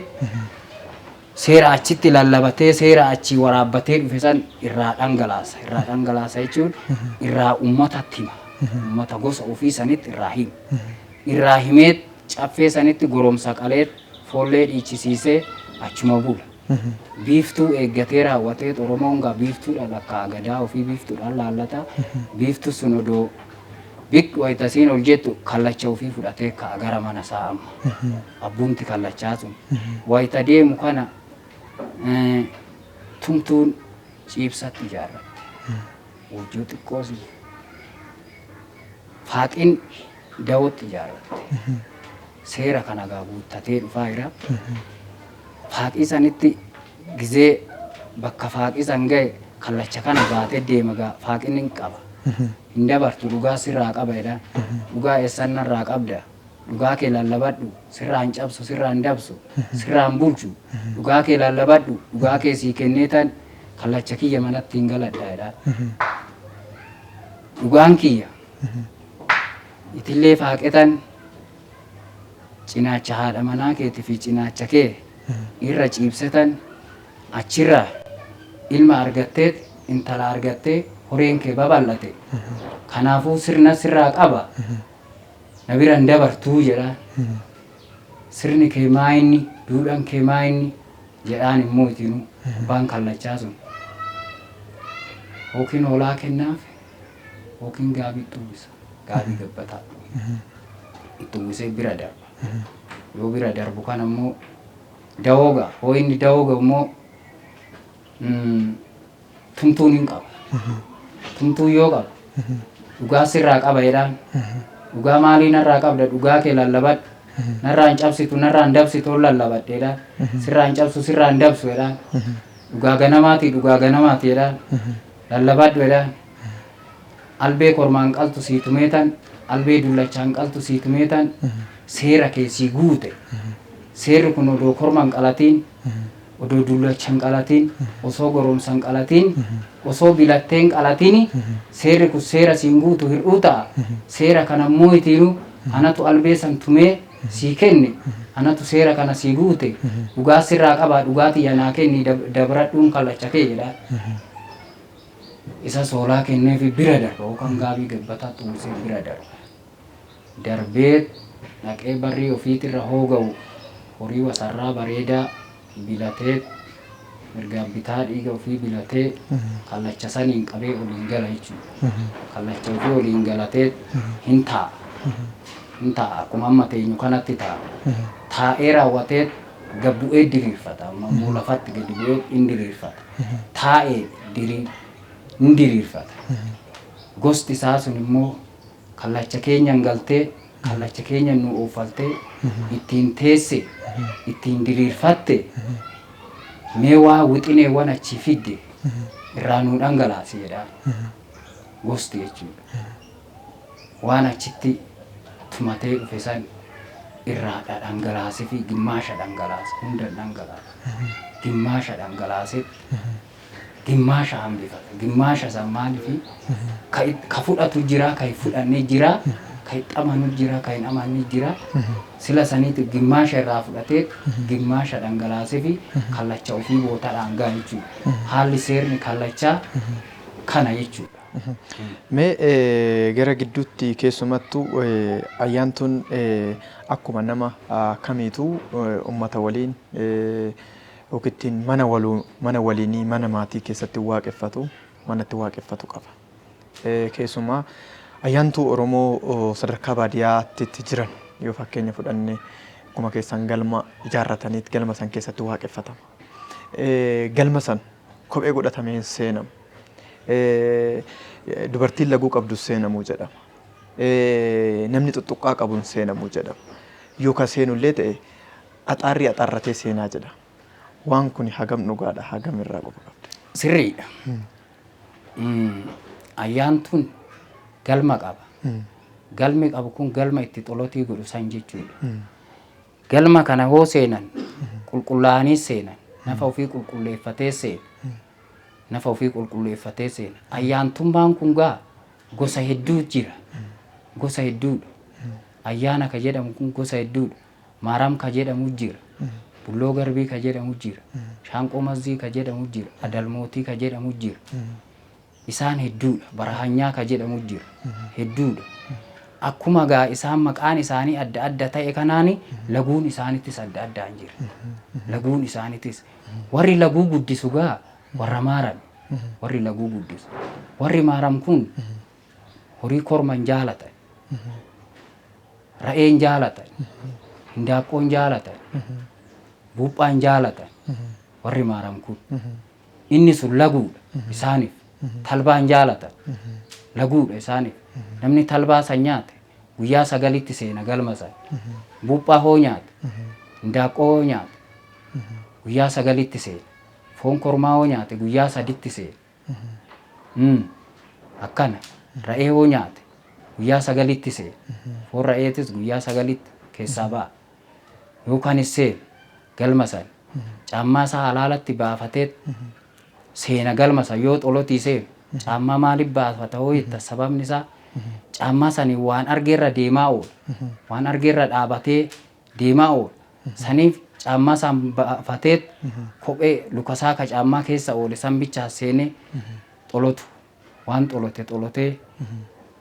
seera achitti lallabatee, seera achii waraabbatee dhufe san irraa dhangalaasa. Irraa dhangalaasa jechuun irraa uummatatti hima. Uummata gosa ofii sanitti irraa hima. Irraa himee, caffee sanitti goromsa qalee, foollee dhiichisiisee achuma bula. Biiftuu eeggatee raawwatee, Oromoon gaa biiftuudhaan lakkaa gadaa ofii biiftuudhaan laallata. Biiftuu sun odoo bik wayitasiin ol jettu kallacha ofii fudhatee ka'a gara mana isaa amma. Abbumti kallachaa sun. Wayita deemu kana tumtuun ciibsatti ijaarratte. Wajjoo xiqqoos faaqin dawootti ijaarratte. Seera kana gaa guuttatee dhufaa jira. Faaqii sanitti gizee bakka faaqii san ga'e, kallacha kana baatee deema gaa faaqin hin qaba. Hin dabartu, dhugaa sirraa qaba jedhaan. Dhugaa eessan narraa qabda? Dhugaa kee lallabadhu, sirraa hin cabsu, sirraa hin dabsu, sirraa hin bulchu. Dhugaa kee lallabadhu, dhugaa kee sii kennee tan kallacha kiyya manatti hin galadha jedhaan. Dhugaan kiyya itillee faaqetan cinaacha haadha manaa keetii fi cinaacha kee irra ciibsetan, achirraa ilma argatteet, intala argattee, horeen kee babal'ate. Kanaafuu sirna sirraa qaba. Na bira hin dabartuu jedhaan. Sirni kee maa inni, duudhaan kee maa inni jedhaan immoo itinuu abbaan kallachaa sun. Yookiin hoolaa kennaaf, yookiin gaabii itti uwwisa. Gaabii gabbataa itti uwwisee bira darba. Yoo bira darbu kana immoo dawoo ga'a. Hoo inni dawoo ga'u immoo tumtuun hin qaba. Tumtuun yoo qaba, dhugaa sirraa qaba jedhaan. Dhugaa maalii narraa qabda? Dhugaa kee lallabadhu. Narraa hin cabsitu, narraa hin dabsitu ol lallabadhe jedhaan. Sirraa hin cabsu, sirraa hin dabsu jedhaan. Dhugaa ganamaati, dhugaa ganamaati jedhaan. Lallabadhu jedhaan. Albee kormaan qaltu sii tumeetan, albee dullachaan qaltu sii tumeetan, seera kee sii guute. Seerri kun odoo korma hin qalatiin, odoo dullacha hin qalatiin, osoo goromsa hin qalatiin, osoo bilattee hin qalatiin, seerri kun seera siin guutu hir'uu ta'a. Seera kana immoo itiinu anatu albee san tumee sii kenne, anatu seera kana sii guute, dhugaa sirraa qabaa, dhugaa tiyya naa kenni, dabradhuun kallacha kee jedhaan. Isa soolaa kenneefi bira darba yookaan gaabii gabbataa uwwisee bira darba. Darbee dhaqee barrii ofiitirra hooga'u horii wasarraa bareedaa bilatee, mirgaan bitaa dhiiga ofii bilatee, kallacha saniin qabee oliin gala jechuudha. Kallacha ofii oliin galatee hin taa'a. Hin taa'a, akkuma amma teenyu kanatti taa'a. Taa'ee raawwatee gad bu'ee diriirfata. Amma immoo lafatti gadi bu'ee hin diriirfata. Taa'ee hin diriirfata. Gosti isaa sun immoo kallacha keenyan galtee, kallacha keenyan nu oofaltee, ittiin teesse, ittiin diriirfatte, mee waa wixineewwan achii fidde irraa nuu dhangalaasi jedhaan gosti jechuudha. Waan achitti tumatee dhufe san irraa dhangalaasee fi gimmaasha dhangalaasa, hunda dhangalaasa. Gimmaasha dhangalaasee gimmaasha hambifata. Gimmaasha san maalifi ka fudhatu jira, ka hin fudhanne jira, ka itti amanu jira, ka hin amanne jira. Sila saniiti gimmaasha irraa fudhatee gimmaasha dhangalaasee fi kallacha ofii bootadhaan gaha jechuudha. Haalli seerni kallachaa kana jechuudha. Mee gara gidduutti keessumattuu ayyaantuun akkuma nama kamiituu uummata waliin yookiin mana waluu mana waliinii mana maatii keessatti waaqeffatu, manatti waaqeffatu qaba. Keessumaa ayyaantuu Oromoo sadarkaa baadiyyaatti jiran yoo fakkeenya fudhanne, akkuma keessan galma ijaarrataniit galma san keessatti waaqeffatama. Galma san kophee godhatamee hin seenamu. Dubartiin laguu qabdu seenamuu jedhama. Namni xuxuqqaa qabu hin seenamuu jedhama. Yoo ka seenullee ta'e axaarrii axaarratee seenaa jedha. Waan kun hagam dhugaadha, hagam irraa quba qabda? Sirriidha. Ayyaantuun galma qaba. Galmi qabu kun galma itti xolotii godhu san jechuudha. Galma kana hoo seenan qulqullaa'anii seenan, nafa ofii qulqulleeffatee seena. Nafa ofii qulqulleeffatee seena. Ayyaantummaan kun gaa gosa hedduu jira. Gosa hedduudha. Ayyaana ka jedhamu kun gosa hedduudha. Maaram ka jedhamu jira. Bulloo Garbii ka jedhamu jira. Shaanqoo Mazzii ka jedhamu jira. Adalmootii ka jedhamu jira. Isaan hedduudha. Barahanyaa ka jedhamu jira. Hedduudha. Akkuma gaa isaan maqaan isaanii adda adda ta'e kanaani laguun isaanittis adda addaan jira. Laguun isaanittis. Warri laguu guddisu gaa warra Maaram. Warri laguu guddisu. Warri Maaram kun horii korman jaalatan. Ra'een jaalatan. Hindaaqqoon jaalatan. Buuphaan jaalatan. Warri Maaram kun. Inni sun laguudha isaaniif. Talbaan jaalatan. Laguudha isaaniif. Namni talbaa san nyaate guyyaa 9tti seena galma san. Buuphaa hoo nyaate, hindaaqqoo hoo nyaate guyyaa 9tti seena. Foon kormaa hoo nyaate guyyaa 3tti seena. Akkana ra'ee hoo nyaate guyyaa 9tti seena. Foon ra'eetis guyyaa 9tti keessaa ba'a. Yookaanis seena galma san. Caammaa isaa halaalatti baafatee seena galma san yoo xolotii seenu. Caammaa maaliif baafata hoo jetta, sababni isaa caammaa sanii waan argeerra deemaa oola. Waan argeerra dhaabatee deemaa oola. Saniif caammaa san baafatee kophee lukasaa ka caammaa keessa oole san bichaa seenee xolotu. Waan xolote xolotee,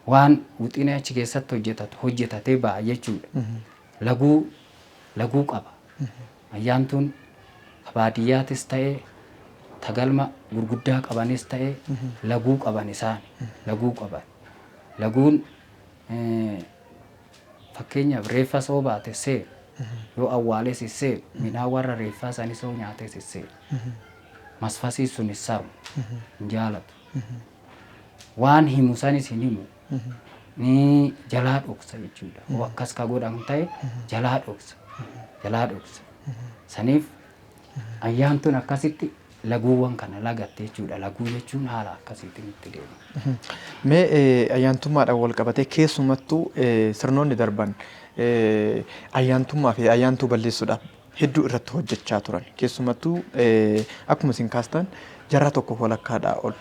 waan wixinee achi keessatti hojjetatu hojjetatee ba'a jechuudha. Laguu laguu qaba. Ayyaantuun ka baadiyyaatis ta'ee ta galma gurguddaa qabanis ta'ee laguu qaban isaan laguu qaban. Laguun fakkeenyaaf reeffa soo baate seenu, yoo awwaales hin seenu, midhaan warra reeffaa sanis yoo nyaates hin seenu. Masfasii sun hin sarmu, hin jaalatu. Waan himu sanis hin himu. Ni jalaa dhoksa jechuudha. Yoo akkas ka godhan ta'e jalaa dhoksa. Jalaa dhoksa. Saniif ayyaantuun akkasitti laguuwwan kana lagatte jechuudha. Laguu jechuun haala akkasiitiin itti deema. Mee ayyaantummaadhaan wal qabatee keessumattuu sirnoonni darban ayyaantummaa fi ayyaantuu balleessuudhaaf Hedduu irratti hojjechaa turan. Keessumattuu akkuma isin kaastan jaarraa tokkoof walakkaadhaa ol.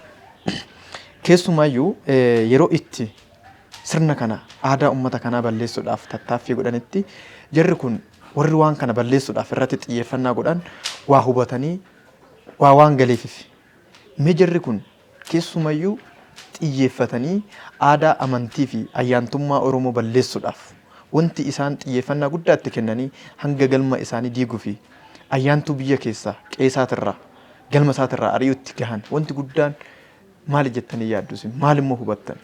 Keessumaayyuu yeroo itti sirna kana aadaa uummata kanaa balleessuudhaaf tattaaffii godhanitti jarri kun warri waan kana balleessuudhaaf irratti xiyyeeffannaa godhan waa hubatanii waa waan galeefif. Mee jarri kun keessumayyuu xiyyeeffatanii aadaa, amantii fi ayyaantummaa Oromoo balleessuudhaaf wanti isaan xiyyeeffannaa guddaa itti kennanii hanga galma isaanii diiguu fi ayyaantuu biyya keessaa qe'eesaatirraa galma isaatirraa ari'uutti gahan wanti guddaan maali jettanii yaaddu isin? Maal immoo hubattan?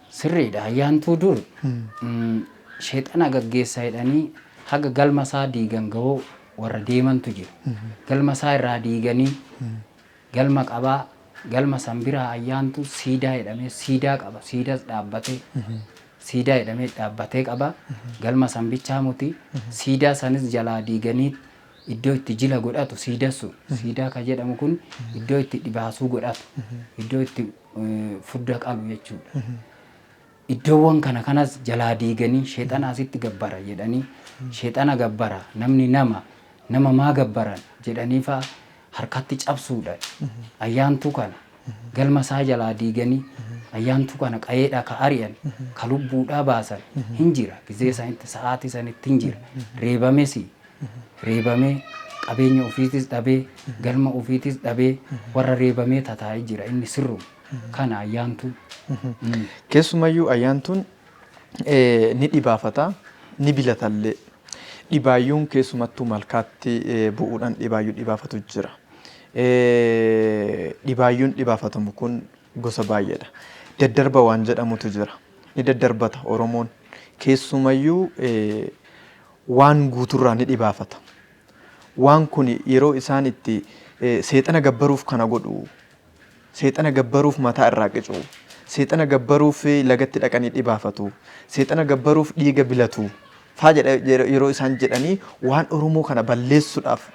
Sirriidha. Ayyaantuu dur sheexana gaggeessa jedhanii haga galma isaa diigan gahoo warra deemantu jira. Galma isaa irraa diiganii galma qabaa galma san biraa ayyaantu siidaa jedhamee siidaa qaba. Siidas dhaabbatee siidaa jedhamee dhaabbatee qaba. Galma san bichaa muti. Siidaa sanis jalaa diiganii iddoo itti jila godhatu siidaa sun. Siidaa ka jedhamu kun iddoo itti dhibaasuu godhatu. Iddoo itti fudda qalu jechuudha. Iddoowwan kana kanas jalaa diiganii sheexana asitti gabbara jedhanii sheexana gabbara namni nama nama maa gabbaran jedhanii fa'a harkatti cabsuudhaan ayyaantuu kana galma isaa jalaa diiganii ayyaantuu kana qayeedhaa ka ari'an ka lubbuudhaa baasan hin jira. Gizee sanitti sa'aatii sanitti hin jira. Reebames reebamee qabeenya ofiitis dhabee galma ofiitis dhabee warra reebamee tataa'ee jira inni sirruma. Kana ayyaantuun. Keessumayyuu ayyaantuun ni dhibaafata, ni bilatallee. Dhibaayyuun keessumattuu malkaatti bu'uudhaan dhibaayyuu dhibaafatu jira. Dhibaayyuun dhibaafatamu kun gosa baay'eedha. Daddarba waan jedhamutu jira. Ni daddarbata Oromoon. Keessumayyuu waan guuturraa ni dhibaafata. Waan kun yeroo isaan itti seexana gabbaruuf kana godhu, seexana gabbaruuf mataa irraa qicu, seexana gabbaruuf lagatti dhaqanii dhibaafatu, seexana gabbaruuf dhiiga bilatu faa jedha yeroo isaan jedhanii waan Oromoo kana balleessuudhaaf,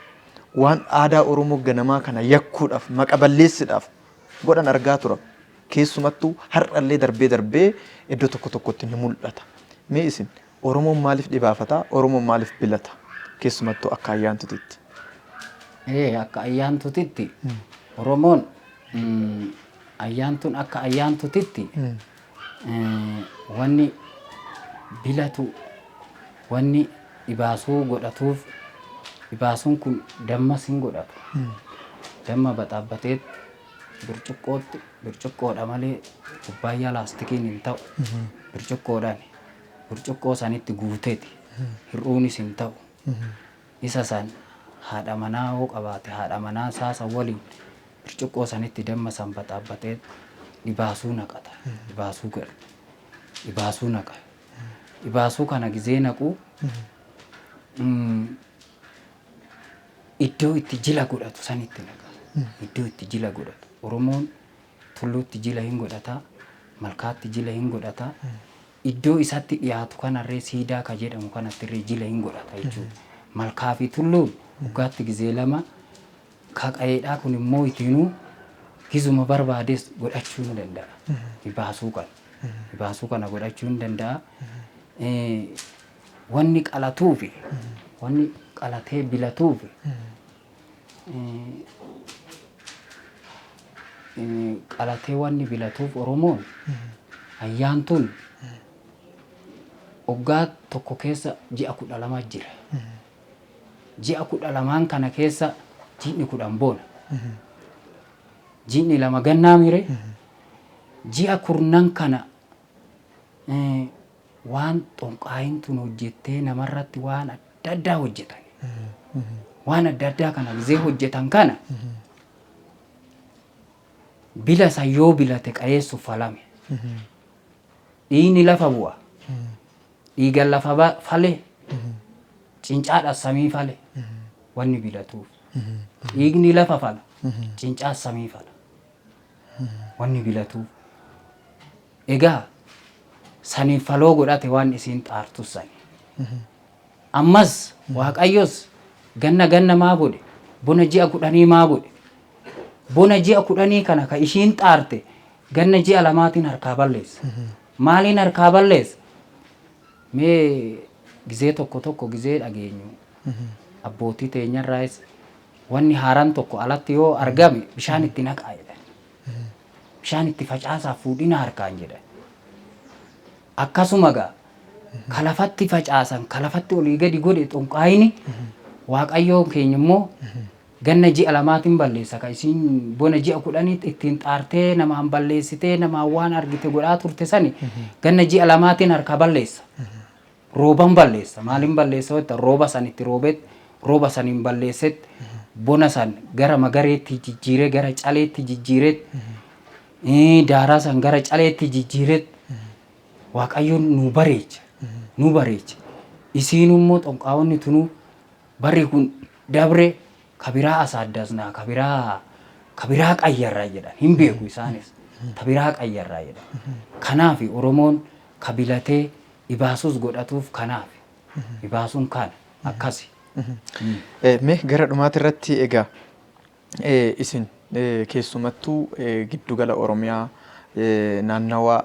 waan aadaa Oromoo ganamaa kana yakkuudhaaf, maqa balleessuudhaaf godhan argaa tura. Keessumattuu har'allee darbee darbee iddoo tokko tokkotti ni mul'ata. Mee isin Oromoon maaliif dhibaafata? Oromoon maaliif bilata? Keessumattuu akka ayyaantutitti. Ee akka ayyaantutitti Oromoon ayyaantuun akka ayyaantutitti wanni bilatu wanni dhibaasuu godhatuuf dhibaasuun kun dammas hin godhatu. Damma baxaabbatee bircuqqootti bircuqqoodha malee kubbaayyaa laastikiin hin ta'u. Bircuqqoodhaan burcuqqoo sanitti guuteeti. Hir'uunis hin ta'u. Isa san haadha manaa hoo qabaate haadha manaa isaa san waliin bircuqqoo sanitti damma san baxaabbaxee dhibaasuu naqata. Dhibaasuu godha. Dhibaasuu naqa. Dhibaasuu kana gizee naqu iddoo itti jila godhatu sanitti naqa. Iddoo itti jila godhatu. Oromoon tulluutti jila hin godhata, malkaatti jila hin godhata. Iddoo isatti dhiyaatu kanarree siidaa ka jedhamu kanattirree jila hin godhata jechuudha. Malkaa fi tulluun waggaatti gizee lama ka qayeedhaa kun immoo itiinuu gizuma barbaades godhachuu hin danda'a. Dhibaasuu kana. Dhibaasuu kana godhachuu hin danda'a. Wanni qalatuufi wanni qalatee bilatuufi qalatee wanni bilatuuf Oromoon ayyaantuun waggaa tokko keessa ji'a 12 jira. Ji'a 12n kana keessa ji'ni 10 bona. Ji'ni 2 gannaa mire ji'a kurnan kana waan xonqaayin tun hojjettee namarratti waan adda addaa hojjetan. Waan adda addaa kana gizee hojjetan kana bila san yoo bilate qayeessuuf falame. Dhiigni lafa bu'a. Dhiigan lafa fale. Cincaadhaan samii fale. Wanni bilatuuf. Dhiigni lafa fala. Cincaan samii fala. Wanni bilatuuf. Egaa saniin faloo godhate waan isiin xaartus sani. Ammas Waaqayyos ganna ganna maa godhe? Bona ji'a kudhanii maa godhe? Bona ji'a kudhanii kana ka ishiin xaarte ganna ji'a lamaatiin harkaa balleessa. Maaliin harkaa balleessa? Mee gizee tokko tokko gizee dhageenyu Abbootii teenyarraayis wanni haaraan tokko alatti yoo argame bishaan itti naqaa jedhan. Bishaan itti facaasaa fuudhina harkaan jedhan. Akkasuma gaa ka lafatti facaasan ka lafatti olii gadi godhe xonqaayini Waaqayyoon keenya immoo ganna ji'a lamaatiin balleessa ka isiin bona ji'a 10 ittiin xaartee namaan balleessitee namaan waan argite godhaa turte sani ganna ji'a lamaatiin harkaa balleessa. Rooban balleessa. Maaliin balleessa yoo jettan rooba san itti roobeet rooba saniin balleesset bona san gara magareetti jijjiiree gara caleetti jijjiireet daaraa san gara caleetti jijjiireet Waaqayyoon nu bareecha. Nu bareecha. Isiin immoo xonqaawonni tunuu barri kun dabre ka biraa asaaddasnaa ka biraa ka biraa qayyarra jedhan hin beeku isaanis ta biraa qayyarraa jedhan. Kanaaf Oromoon ka bilatee ibaasus godhatuuf kanaaf. Ibaasuun kana akkasi. Mee gara dhumaati irratti egaa isin keessumattuu giddugala Oromiyaa naannawa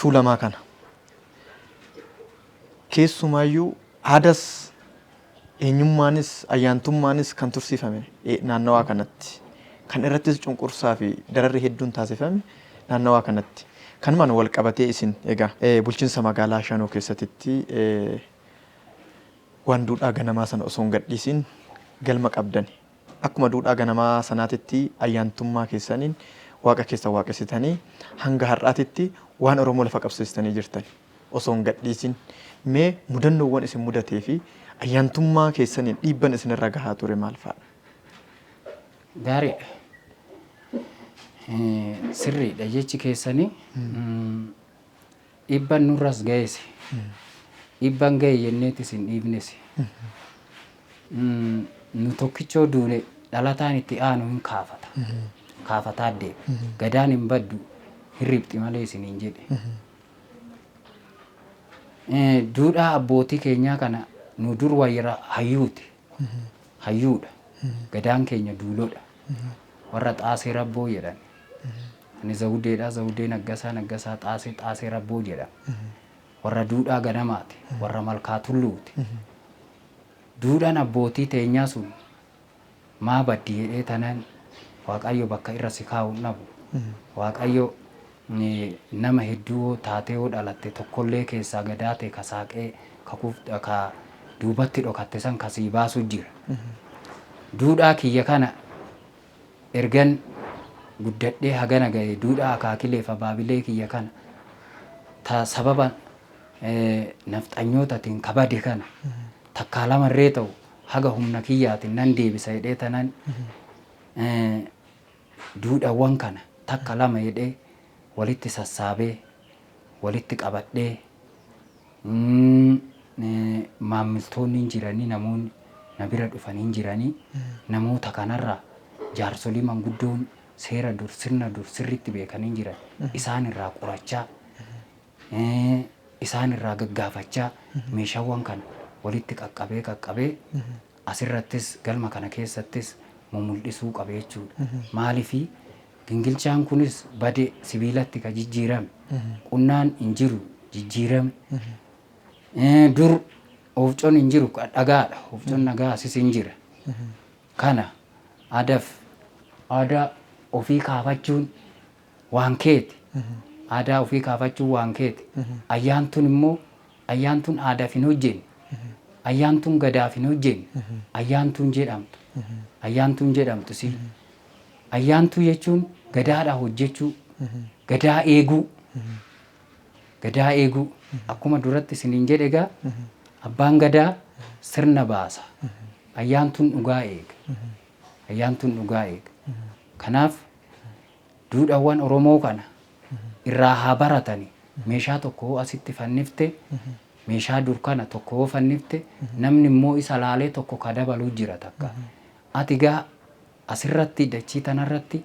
Tuulamaa kana keessumaayyuu aadas eenyummaanis ayyaantummaanis kan tursiifame naannawaa kanatti. Kan irrattis cunqursaa fi dararri hedduun taasifame naannawaa kanatti. Kanumaan wal qabatee isin egaa bulchiinsa magaalaa Shanoo keessatitti waan duudhaa ganamaa sana osoo hin gadhiisin galma qabdani. Akkuma duudhaa ganamaa sanaatitti ayyaantummaa keessaniin Waaqa keessan waaqessitanii hanga har'aatitti waan Oromoo lafa qabsiistanii jirtani. Osoo hin gadhiisin mee mudannoowwan isin mudatee fi ayyaantummaa keessaniin dhiibban isinirra gahaa ture maal faadha? Gaariidha. Sirriidha jechi keessanii. Dhiibban nurras ga'es. Dhiibban ga'e jenneetis hin dhiibnes. Nu tokkichoo duune dhalataan itti aanu hin kaafata. Kaafataa deema. Gadaan hin baddu hin riphxi malee isiniin jedhe. Duudhaa abbootii keenyaa kana nu dur wayira hayyuuti. Hayyuudha. Gadaan keenya duulodha. Warra xaasee rabboo jedhan. Ani Zawudeedha, Zawudee Naggasaa, Naggasaa Xaasee, Xaasee Rabboo jedhama. Warra duudhaa ganamaati, warra Malkaa Tulluuti. Duudhaan abbootii teenyaa sun maa baddi jedhee tanan Waaqayyo bakka irra si kaa'u hin dhabu. Waaqayyo nama hedduu hoo taatee hoo dhalatte tokkollee keessaa gadaa tee ka saaqee ka kuf ka duubatti dhokatte san ka sii baasu jira. Duudhaa kiyya kana Ergan guddadhee hagana gahe duudhaa akaakileef abaabilee kiyya kana ta sababa nafxanyootatiin ka bade kana takkaa lamarree ta'u haga humna kiyyaatiin nan deebisa jedhee tanan duudhawwan kana takka lama jedhee walitti sassaabee walitti qabadhee Maammiltoonni hin jiranii, namoonni na bira dhufan hin jiranii. Namoota kanarraa jaarsolii manguddoon seera dur, sirna dur sirriitti beekan hin jiran. Isaan irraa qorachaa, isaan irraa gaggaafachaa meeshaawwan kana walitti qaqqabee qaqqabee asirrattis galma kana keessattis mumul'isuu qabe jechuudha. Maaliifii Gingilchaan kunis bade sibiilatti ka jijjiirame. Qunnaan hin jiru jijjiirame. Dur oofcon hin jiru dhagaadha. Oofcon dhagaa asis hin jira. Kana aadaaf aadaa ofii kaafachuun waan keeti. Aadaa ofii kaafachuun waan keeti. Ayyaantuun immoo ayyaantuun aadaaf hin hojjenne. Ayyaantuun gadaaf hin hojjenne. Ayyaantuun jedhamtu. Ayyaantuun jedhamtu si. Ayyaantuu jechuun gadaadhaa hojjechuu, gadaa eeguu, gadaa eeguu. Akkuma duratti isiniin jedhe egaa abbaan gadaa sirna baasa. Ayyaantuun dhugaa eega. Ayyaantuun dhugaa eega. Kanaaf duudhawwan Oromoo kana irraa haa baratani. Meeshaa tokko hoo asitti fannifte, meeshaa dur kana tokko hoo fannifte, namni immoo isa laalee tokko ka dabaluu jira takka. Ati gaa asirratti dachii tanarratti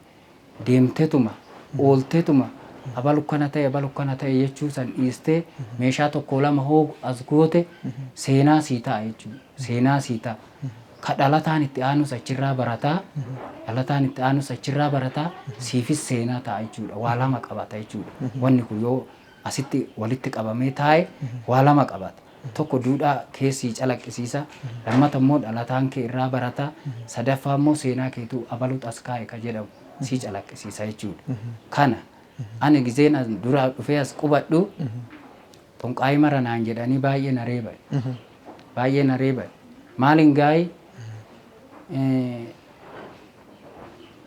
deemtetuma ooltetuma abalu kana ta'e abalu kana ta'e jechuu san dhiistee meeshaa tokko lama hoo as goote seenaa sii ta'a jechuudha. Seenaa sii ta'a. Ka dhalataan itti aanus achirraa barataa dhalataan itti aanus achirraa barataa siifis seenaa ta'a jechuudha. Waa lama qabata jechuudha. Wanni kun yoo asitti walitti qabamee taa'e waa lama qabata. Tokko duudhaa keessii calaqqisiisa. Lammata immoo dhalataan kee irraa barata. Sadaffaa immoo seenaa keetuu abalutu as kaa'e ka jedhamu sii calaqqisiisa jechuudha. Kana ani gizeen as dura dhufee as qubadhu xonqaayii mara naan jedhanii baay'ee na reeban. Baay'ee na reeban. Maaliin gaayi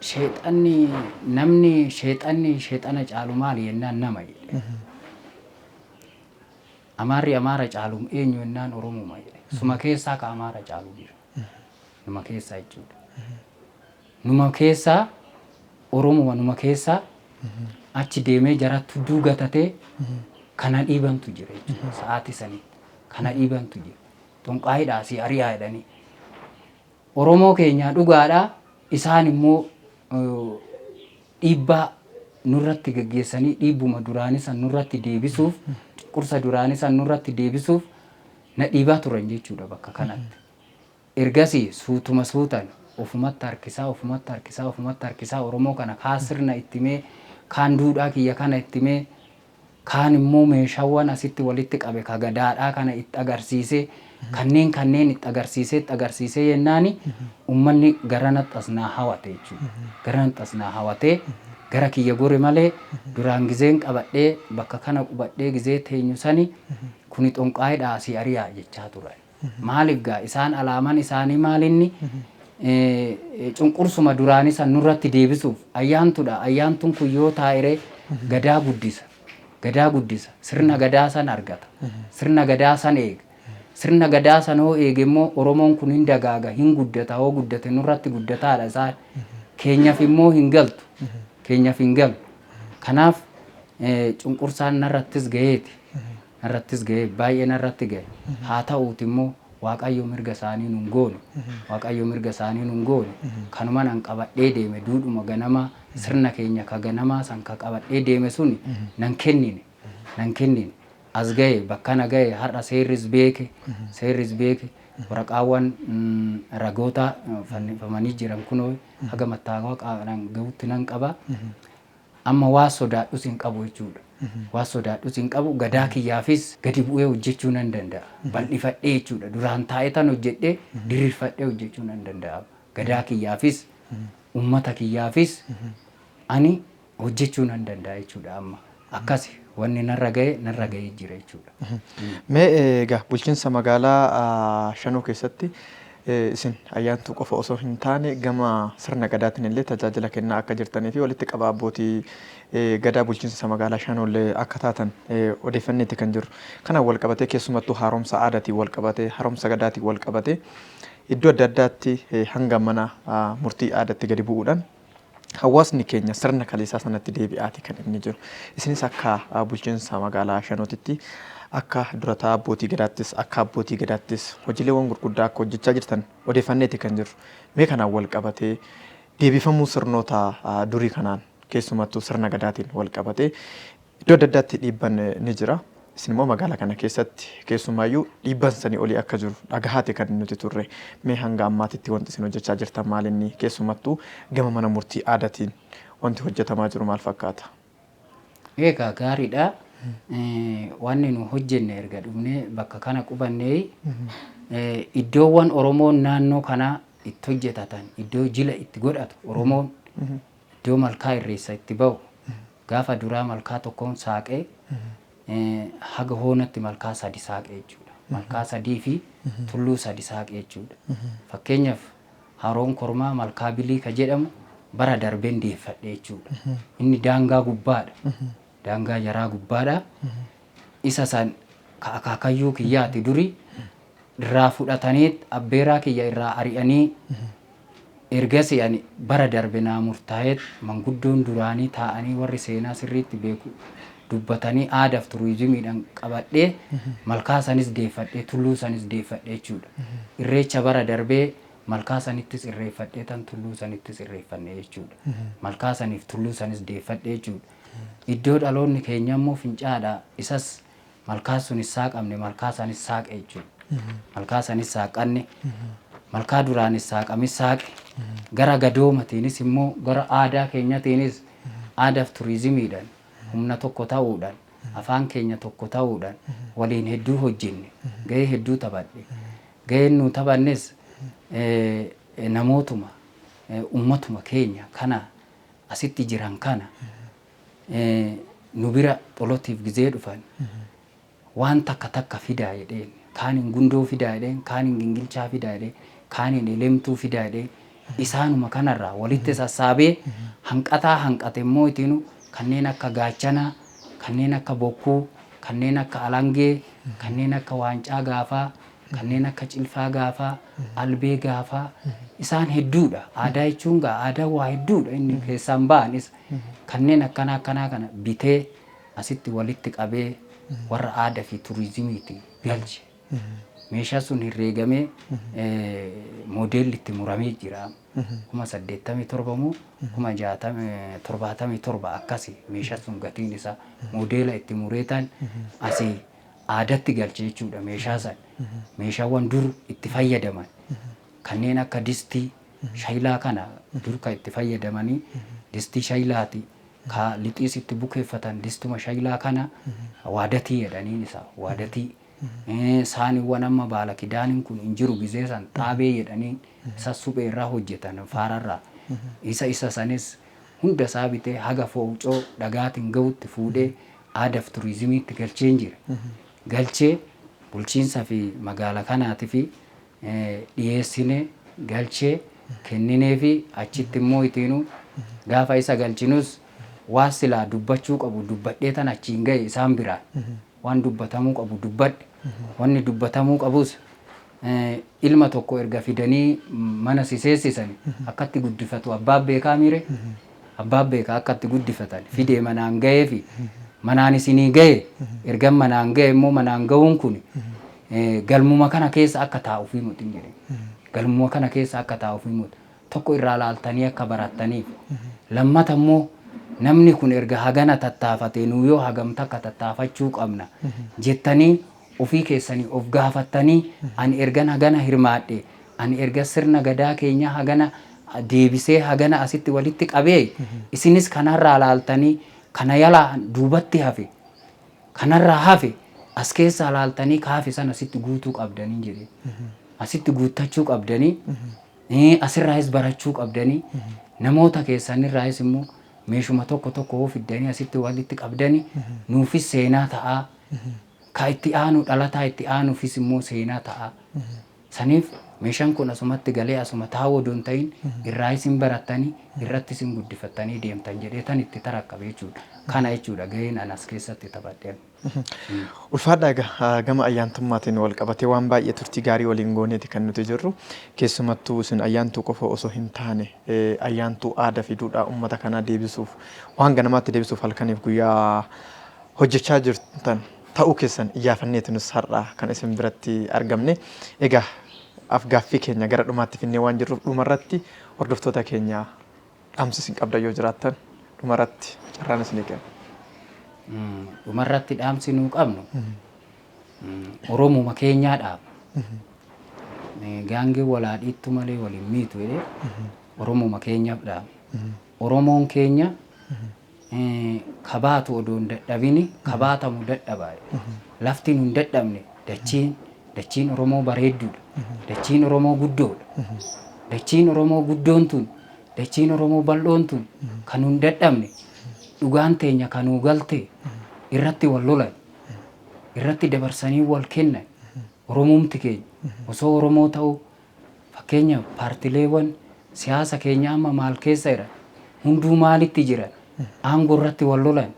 sheexanni namni sheexanni sheexana caalu maali jennaan nama jedhe. Amaarri Amaara caalu eenyu jennaan Oromuma jedhe. Suma keessaa ka Amaara caalu jira. Numa keessaa jechuudha. Numa keessaa Oromuma numa keessaa achi deemee jaratti hudduu gatatee kana dhiibantu jira jechuudha. Sa'aatii sanitti kana dhiibantu jira. Xonqaayiidhaa asii ari'aa jedhanii. Oromoo keenyaa dhugaadha. Isaan immoo dhiibbaa nurratti gaggeessanii dhiibbuma duraanii san nurratti deebisuuf, cunqursa duraanii san nurratti deebisuuf na dhiibaa turan jechuudha bakka kanatti. Ergasii suutuma suutan ofumatti harkisaa, ofumatti harkisaa, ofumatti harkisaa Oromoo kana kaan sirna itti himee, kaan duudhaa kiyya kana itti himee, kaan immoo meeshaawwan asitti walitti qabe ka gadaadhaa kana itti agarsiisee, kanneen kanneen itti agarsiisee itti agarsiisee yennaani ummanni garanatti as naa hawate jechuudha. Garanatti as naa hawatee gara kiyya gore malee duraan gizeen qabadhee bakka kana qubadhee gizee teenyu sani kuni xonqaayidha asii ari'aa jechaa turan. Maaliif gaa isaan alaaman isaanii maalinni cunqursuma duraanii san nurratti deebisuuf ayyaantudha. Ayyaantuun kun yoo taa'ere gadaa guddisa. Gadaa guddisa. Sirna gadaa san argata. Sirna gadaa san eega. Sirna gadaa san hoo eege immoo Oromoon kun hin dagaaga, hin guddata. Hoo guddate nurratti guddataadha isaan. Keenyaf immoo hin galtu. Keenyaf hin galu. Kanaaf cunqursaan narrattis gaheeti. Narrattis ga'e, baay'ee narratti ga'e. Haa ta'uuti immoo Waaqayyo mirga isaanii nun goone. Waaqayyo mirga isaanii nun goone. Kanuman an qabadhee deeme duudhuma ganamaa, sirna keenya ka ganamaa san ka qabadhee deeme suni nan kennine. Nan kennine. As ga'e, bakkana ga'e, har'a seerris beeke, seerris beeke. Waraqaawwan ragoota fannifamanii jiran kunoo haga mattaawaqaadhaan ga'utti nan qaba. Amma waa sodaadhus hin qabu jechuudha. Waa sodaadhus hin qabu, gadaa kiyyaafis gadi bu'ee hojjechuu nan danda'a. Bal'ifadhee jechuudha. Duraan taa'ee tan hojjedhee diriirfadhee hojjechuu nan danda'a. Gadaa kiyyaafis, uummata kiyyaafis ani hojjechuu nan danda'a jechuudha amma. Akkasi wanni narra ga'e narra ga'ee jira jechuudha. Mee egaa bulchiinsa magaalaa Shanoo keessatti isin ayyaantuu qofa osoo hin taane gama sirna gadaatiin illee tajaajila kennaa akka jirtanii fi walitti qabaa abbootii gadaa bulchiinsa magaalaa Shanoo illee akka taatan odeeffanneeti kan jirru. Kanaan wal qabatee keessumattuu haaromsa aadaatiin wal qabatee haaromsa gadaatiin wal qabatee iddoo adda addaatti hanga mana murtii aadaatti gadi bu'uudhaan hawaasni keenya sirna kaleessaa sanatti deebi'aati kan inni jiru. Isinis akka bulchiinsa magaalaa Shanootitti akka durataa abbootii gadaattis akka abbootii gadaattis hojiileewwan gurguddaa akka hojjechaa jirtan odeeffanneeti kan jirru. Mee kanaan wal qabatee deebifamuu sirnoota durii kanaan keessumattuu sirna gadaatiin wal qabatee Iddoo adda addaatti dhiibban ni jira. Isin immoo magaalaa kana keessatti keessumaayyuu dhiibban sanii olii akka jiru dhagahaati kan nuti turre. Mee hanga ammaatitti wanti isin hojjechaa jirtan maal inni? Keessumattuu gama mana murtii aadaatiin wanti hojjetamaa jiru maal fakkaata? Egaa gaariidha. Wanni nu hojjenne erga dhufnee bakka kana qubannee iddoowwan Oromoon naannoo kanaa itti hojjetatan, iddoo jila itti godhatu Oromoon iddoo malkaa irreessa itti bahu gaafa duraa malkaa tokkoon saaqee haga hoonatti malkaa sadi saaqe jechuudha. Malkaa sadii fi tulluu sadi saaqe jechuudha. Fakkeenyaaf Haroon Kormaa malkaa Bilii ka jedhamu bara darbeen deeffadhe jechuudha. Inni daangaa gubbaadha. Daangaa jaraa gubbaadha. Isa san ka akaakayyuu kiyyaati duri irraa fudhatanii abbeeraa kiyya irraa ari'anii ergasii ani bara darbe naa murtaa'eet manguddoon duraanii taa'anii warri seenaa sirriitti beeku dubbatanii aadaaf turizimiidhaan qabadhee malkaa sanis deeffadhee tulluu sanis deeffadhee jechuudha. Irreecha bara darbee malkaa sanittis irreeffadhee tan tulluu sanittis irreeffanne jechuudha. Malkaa saniif tulluu sanis deeffadhee jechuudha. Iddoo dhaloonni keenya immoo fincaadha isas malkaa sunis saaqamne malkaa sanis saaqe jechuudha. Malkaa sanis saaqanne malkaa duraanis saaqamis saaqe gara gadoomatiinis immoo gara aadaa keenyatiinis aadaaf turizimiidhaan humna tokko ta'uudhaan Afaan keenya tokko ta'uudhaan waliin hedduu hojjenne, gahee hedduu taphadhe. Gaheen nu taphannes namootuma ummatuma keenya kana asitti jiran kana nu bira xolotiif gizee dhufan waan takka takka fidaa jedheen. Kaaniin gundoo fidaa jedheen, kaaniin gingilchaa fidaa jedheen, kaaniin elemtuu fidaa jedheen. Isaanuma kanarraa walitti sassaabee hanqataa hanqate immoo itinu kanneen akka gaachanaa, kanneen akka bokkuu, kanneen akka alangee, kanneen akka waancaa gaafaa, kanneen akka cilfaa gaafaa, albee gaafaa, isaan hedduudha. Aadaa jechuun gaa aadaa waa hedduudha, inni keessaan ba'an isa. Kanneen akkanaa akkanaa kana bitee asitti walitti qabee warra aadaa fi turizimiitti galche. Meeshaa sun herreegamee moodeelli itti muramee jira. 87,000 moo 77,000 akkasi meeshaa sun gatiin isaa moodeela itti mureetaan asii aadatti galche jechuudha meeshaa san. Meeshaawwan dur itti fayyadaman kanneen akka distii shaylaa kana dur kan itti fayyadamanii distii shaylaati. Ka lixiis itti bukeeffatan distuma shaylaa kana waadatii jedhaniin isa waadatii. Saaniiwwan amma baala kidaaniin kun hin jiru gizee san xaabee jedhanii isa suphee irraa hojjetan faararraa. Isa sanis hunda isaa bitee haga fooqcoo dhagaatiin gahutti fuudhee aadaaf turizimiitti galcheen jira. Galchee bulchiinsa fi magaala kanaati fi dhiyeessine galchee kenninee fi achitti immoo itiinu gaafa isa galchinus waan silaa dubbachuu qabu dubbadhee tan achiin gahe isaan biraan. Waan dubbatamuu qabu dubbadhe. Wanni dubbatamuu qabus ilma tokko erga fidanii mana si seessisani akkatti guddifatu abbaan beekaa miire, abbaan beekaa akkatti guddifatan fidee manaan gahee fi manaan isinii gahe. Ergan manaan gahe immoo manaan gahuun kun galmuma kana keessa akka taa'uuf himuuti hin jedhe. Galmuma kana keessa akka taa'uuf himuuti. Tokko irraa laaltanii akka barattaniif. Lammata immoo namni kun erga hagana tattaafate nu yoo hagam takka tattaafachuu qabna jettanii ofii keessanii of gaafattanii, ani ergan hagana hirmaadhe, ani erga sirna gadaa keenya hagana deebisee hagana asitti walitti qabee, isinis kanarraa laaltanii kana yalaa duubatti hafe kanarraa hafe as keessaa laaltanii kaafe sana asitti guutuu qabdanii jedhe. Asitti guuttachuu qabdanii, asirraayis barachuu qabdanii, namoota keessanirraayis immoo meeshuma tokko tokko hoo fiddanii asitti walitti qabdanii nuufis seenaa ta'aa. Ka itti aanu dhalataa itti aanuufis immoo seenaa ta'aa. Saniif meeshaan kun asumatti galee asuma taa'uu odoo hin ta'in irraayis hin barattanii irrattis hin guddifattanii deemtan jedhee tan itti tarakkabe jechuudha. Kana jechuudha gaheen ani as keessatti taphadhe. Ulfaadhaa, egaa gama ayyaantummaatiin wal qabatee waan baay'ee turtii gaarii waliin gooneeti kan nuti jirru. Keessumattuu isin ayyaantuu qofa osoo hin taane ayyaantuu aadaa fi duudhaa uummata kanaa deebisuuf, waan ganamaatti deebisuuf halkaniif guyyaa hojjechaa jirtan ta'uu keessan iyyaafanneeti nus har'a kan isin biratti argamne. Egaa afgaaffii keenya gara dhumaatti finnee waan jirruuf, dhumarratti hordoftoota keenya dhaamsa isin qabdan yoo jiraattan dhumarratti carraan isinii kenna. Dhumarratti dhaamsi nuu qabnu Oromuma keenyaa dhaaba. Gaangee walaa dhiittu malee waliin miitu jedhee Oromuma keenyaaf dhaaba. Oromoon keenya kabaatu odoo hin dadhabini kabaatamu dadhabaa. Lafti nu hin dadhabne, dachiin Oromoo bareedduudha. Dachiin Oromoo guddoodha. Dachiin Oromoo guddoon tun, dachiin Oromoo bal'oon tun kan nu hin dadhabne, dhugaan teenya kan nuu galte irratti wal lolan, irratti dabarsanii wal kennan. Oromumti keenya osoo Oromoo ta'uu, fakkeenyaaf paartileewwan siyaasa keenya amma maal keessa jiran? Hunduu maalitti jiran? Aangoo irratti wal lolan,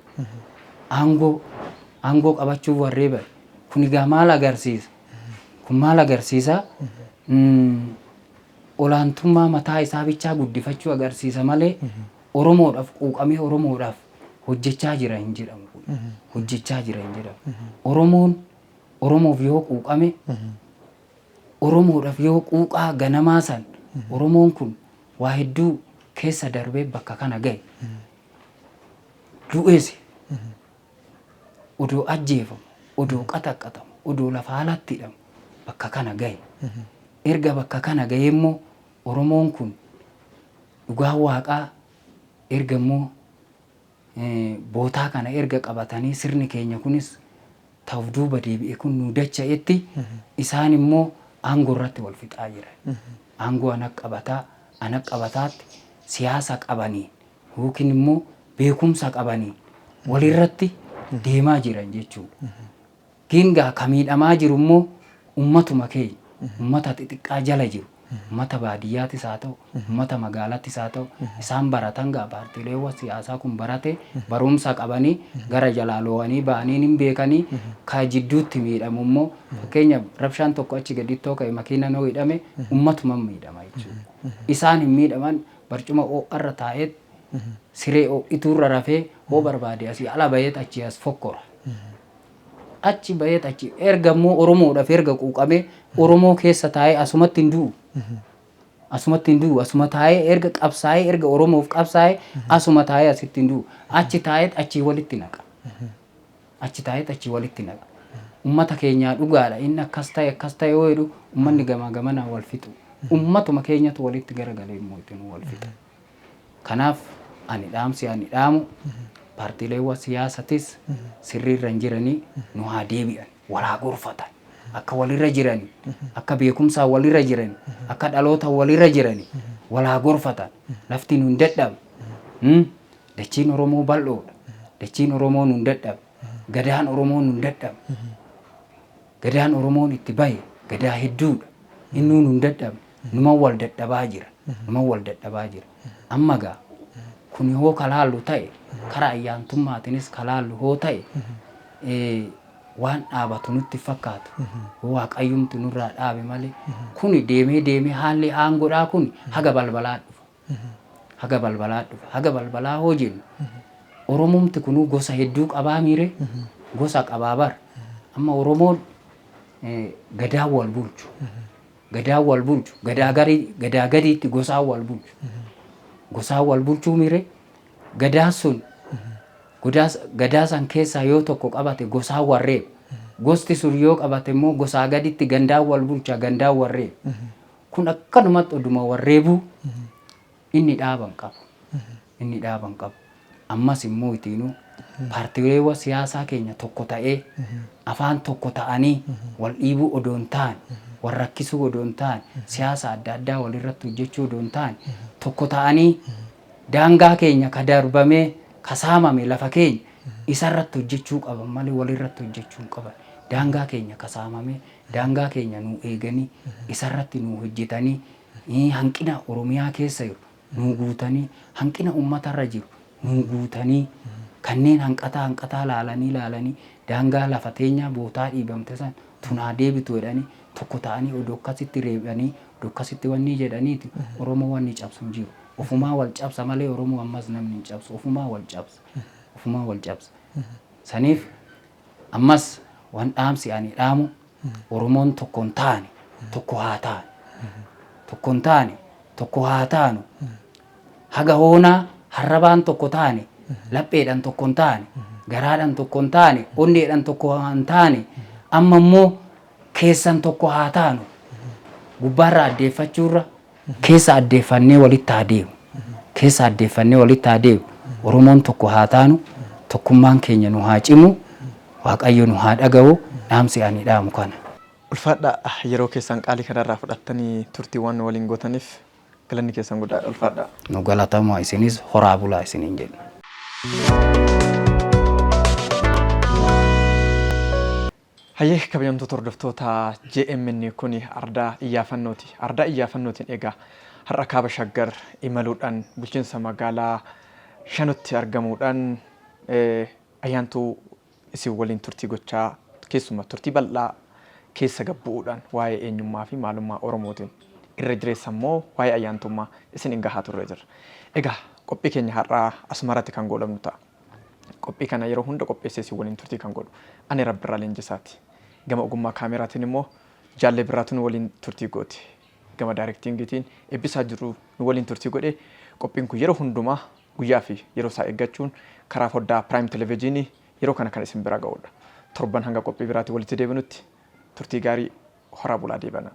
aangoo qabachuuf warree ba'e. Kun egaa maal agarsiisa? Kun maal agarsiisa? Olaantummaa mataa isaa bichaa guddifachuu agarsiisa malee Oromoodhaaf quuqamee Oromoodhaaf hojjechaa jira hin jedhamu kun. Hojjechaa jira hin jedhamu. Oromoon Oromoof yoo quuqame, Oromoodhaaf yoo quuqaa ganamaa san, Oromoon kun waa hedduu keessa darbee bakka kana gahe. Du'ees odoo ajjeefamu, odoo qaxaqqaxamu, odoo lafa alatti hidhamu bakka kana gahe. Erga bakka kana gahe immoo Oromoon kun dhugaa waaqaa erga immoo Bootaa kana erga qabatanii sirni keenya kunis ta of duuba deebi'e kun nuu dacha'etti isaan immoo aangoo irratti wal fixaa jiran. Aangoo ana qabataa ana qabataatti siyaasa qabaniin yookiin immoo beekumsa qabaniin walirratti deemaa jiran jechuudha. Gingaa ka miidhamaa jiru immoo ummatuma keenya, ummata xixiqqaa jala jiru, ummata baadiyyaatis haa ta'u, ummata magaalattis haa ta'u, isaan baratan gaa paartiileewwan siyaasaa kun barate barumsa qabanii gara jalaa loo'anii ba'anii hin beekanii ka jidduutti miidhamu immoo fakkeenya rabshaan tokko achi gaditti yoo ka'e makiinaan yoo hidhame ummatuma miidhama jechuudha. Isaan hin miidhaman barcuma ho'arra taa'eet siree ho'ituurra rafee hoo barbaade asii ala baheet achii as fokkora. Achi baheet achi erga immoo Oromoodhaaf erga quuqamee Oromoo keessa taa'ee asumatti hin du'u. Asumatti hin du'u. Asuma taa'ee erga qabsaa'ee erga Oromoof qabsaa'ee asuma taa'ee asitti hin du'u. Achi taa'eet achii walitti naqa. Achi taa'eet achii walitti naqa. Ummata keenyaa dhugaadha inni akkas ta'e akkas ta'e yoo jedhu ummanni gamaa gamanaa wal fixu. Ummatuma keenyatu walitti garagalee immoo ittiin wal fixa. Kanaaf ani dhaamsi ani dhaamu paartiileewwan siyaasatis sirriirra hin jiranii nu haa deebi'an wal haa gorfatan akka walirra jiranii akka beekumsaan walirra jiranii akka dhaloota walirra jiranii wal haa gorfatan lafti nu hin dadhabne. Dachiin Oromoo bal'oodha. Dachiin Oromoo nu hin dadhabne. Gadaan Oromoo nu hin dadhabne. Gadaan Oromoon itti bahe gadaa hedduudha. Innuu nu hin dadhabne. Numa wal dadhabaa jira. Numa wal dadhabaa jira. Amma gaa kun hoo kalaallu ta'e kara ayyaantummaatiinis kalaallu hoo ta'e waan dhaabatu nutti fakkaatu. Hoo Waaqayyumti nurraa dhaabe malee kuni deemee deemee haalli aangodhaa kun haga balbalaa dhufa. Haga balbalaa dhufa. Haga balbalaa hoo jennu Oromumti kunuu gosa hedduu qabaa miire gosa qabaa bara. Amma Oromoon gadaa wal bulchu. Gadaa wal bulchu. Gadaa garii gadaa gadiitti gosaan wal bulchu. Gosaan wal bulchuu miire gadaa sun gadaa san keessaa yoo tokko qabate gosaan wal reeba. Gosti sun yoo qabate immoo gosaa gaditti gandaan wal bulcha gandaan wal reeba. Kun akkanumatti oduma wal reebuu inni dhaaban qabu. Inni dhaaban qabu. Ammas immoo itiinuu paartiileewwan siyaasaa keenya tokko ta'ee afaan tokko ta'anii wal dhiibuu odoo hin taane wal rakkisuu odoo hin taane siyaasa adda addaa walirratti hojjechuu odoo hin taane tokko ta'anii daangaa keenya ka darbamee ka saamame lafa keenya isarratti hojjechuu qaban malee walirratti hojjechuu hin qaban. Daangaa keenya ka saamame daangaa keenya nuu eeganii isarratti nuu hojjetanii hanqina Oromiyaa keessa jiru nuu guutanii hanqina uummatarra jiru nuu guutanii kanneen hanqataa hanqataa laalanii laalanii daangaa lafa teenyaa bootaa dhiibamte san tunaa deebitu jedhanii tokko ta'anii odoo akkasitti reebanii odoo akkasitti wanni jedhaniiti Oromoo wanni cabsu hin jiru. Ofumaa wal cabsa malee Oromoo ammas namni hin cabsu. Ofumaa wal cabsa. Ofumaa wal cabsa. Saniif ammas waan dhaamsi ani dhaamu Oromoon tokko hin taane tokko haa taanu. Tokko hin taane tokko haa taanu. Haga hoonaa harrabaan tokko taane lapheedhaan tokko hin taane garaadhaan tokko hin taane onneedhaan tokko hin taane amma immoo keessan tokko haa taanu. Gubbaarra addeeffachuurra keessa addeeffannee walitti haa deemu. Keessa addeeffannee walitti haa deemu. Oromoon tokko haa taanu. Tokkummaan keenya nu haa cimu. Waaqayyo nu haa dhaga'u. Dhaamsi ani dhaamu kana. Ulfaadhaa yeroo keessan qaalii kanarraa fudhattanii turtiiwwan nu waliin gootaniif galanni keessan guddaadha. Ulfaadhaa. Nu galatamaa isinis horaa bulaa isiniin jenna. Hayyee kabajamtoota hordoftoota JMN kun ardaa iyyaafannooti. Ardaa iyyaafannootiin egaa har'a kaaba Shaggar imaluudhaan bulchiinsa magaalaa Shanotti argamuudhaan ayyaantuu isin waliin turtii gochaa keessumaa turtii bal'aa keessa gad bu'uudhaan waa'ee eenyummaa fi maalummaa Oromootiin irra jireessa immoo waa'ee ayyaantummaa isin hin gahaa turre jirra. Egaa qophii keenya har'aa asumarratti kan goolabnu ta'a. Qophii kana yeroo hunda qopheessee isin waliin turtii kan godhu ani Rabbirraa Leenjisaati. Gama ogummaa kaameraatiin immoo Jaallee Birraatu nu waliin turtii goote. Gama daayirektiingiitiin Eebbisaa Jirruu nu waliin turtii godhe. Qophiin kun yeroo hundumaa guyyaa fi yeroo isaa eeggachuun karaa foddaa Piraayim Televezyiinii yeroo kana kan isin bira ga'udha. Torban hanga qophii biraatiin walitti deebinutti turtii gaarii horaa bulaa deebana.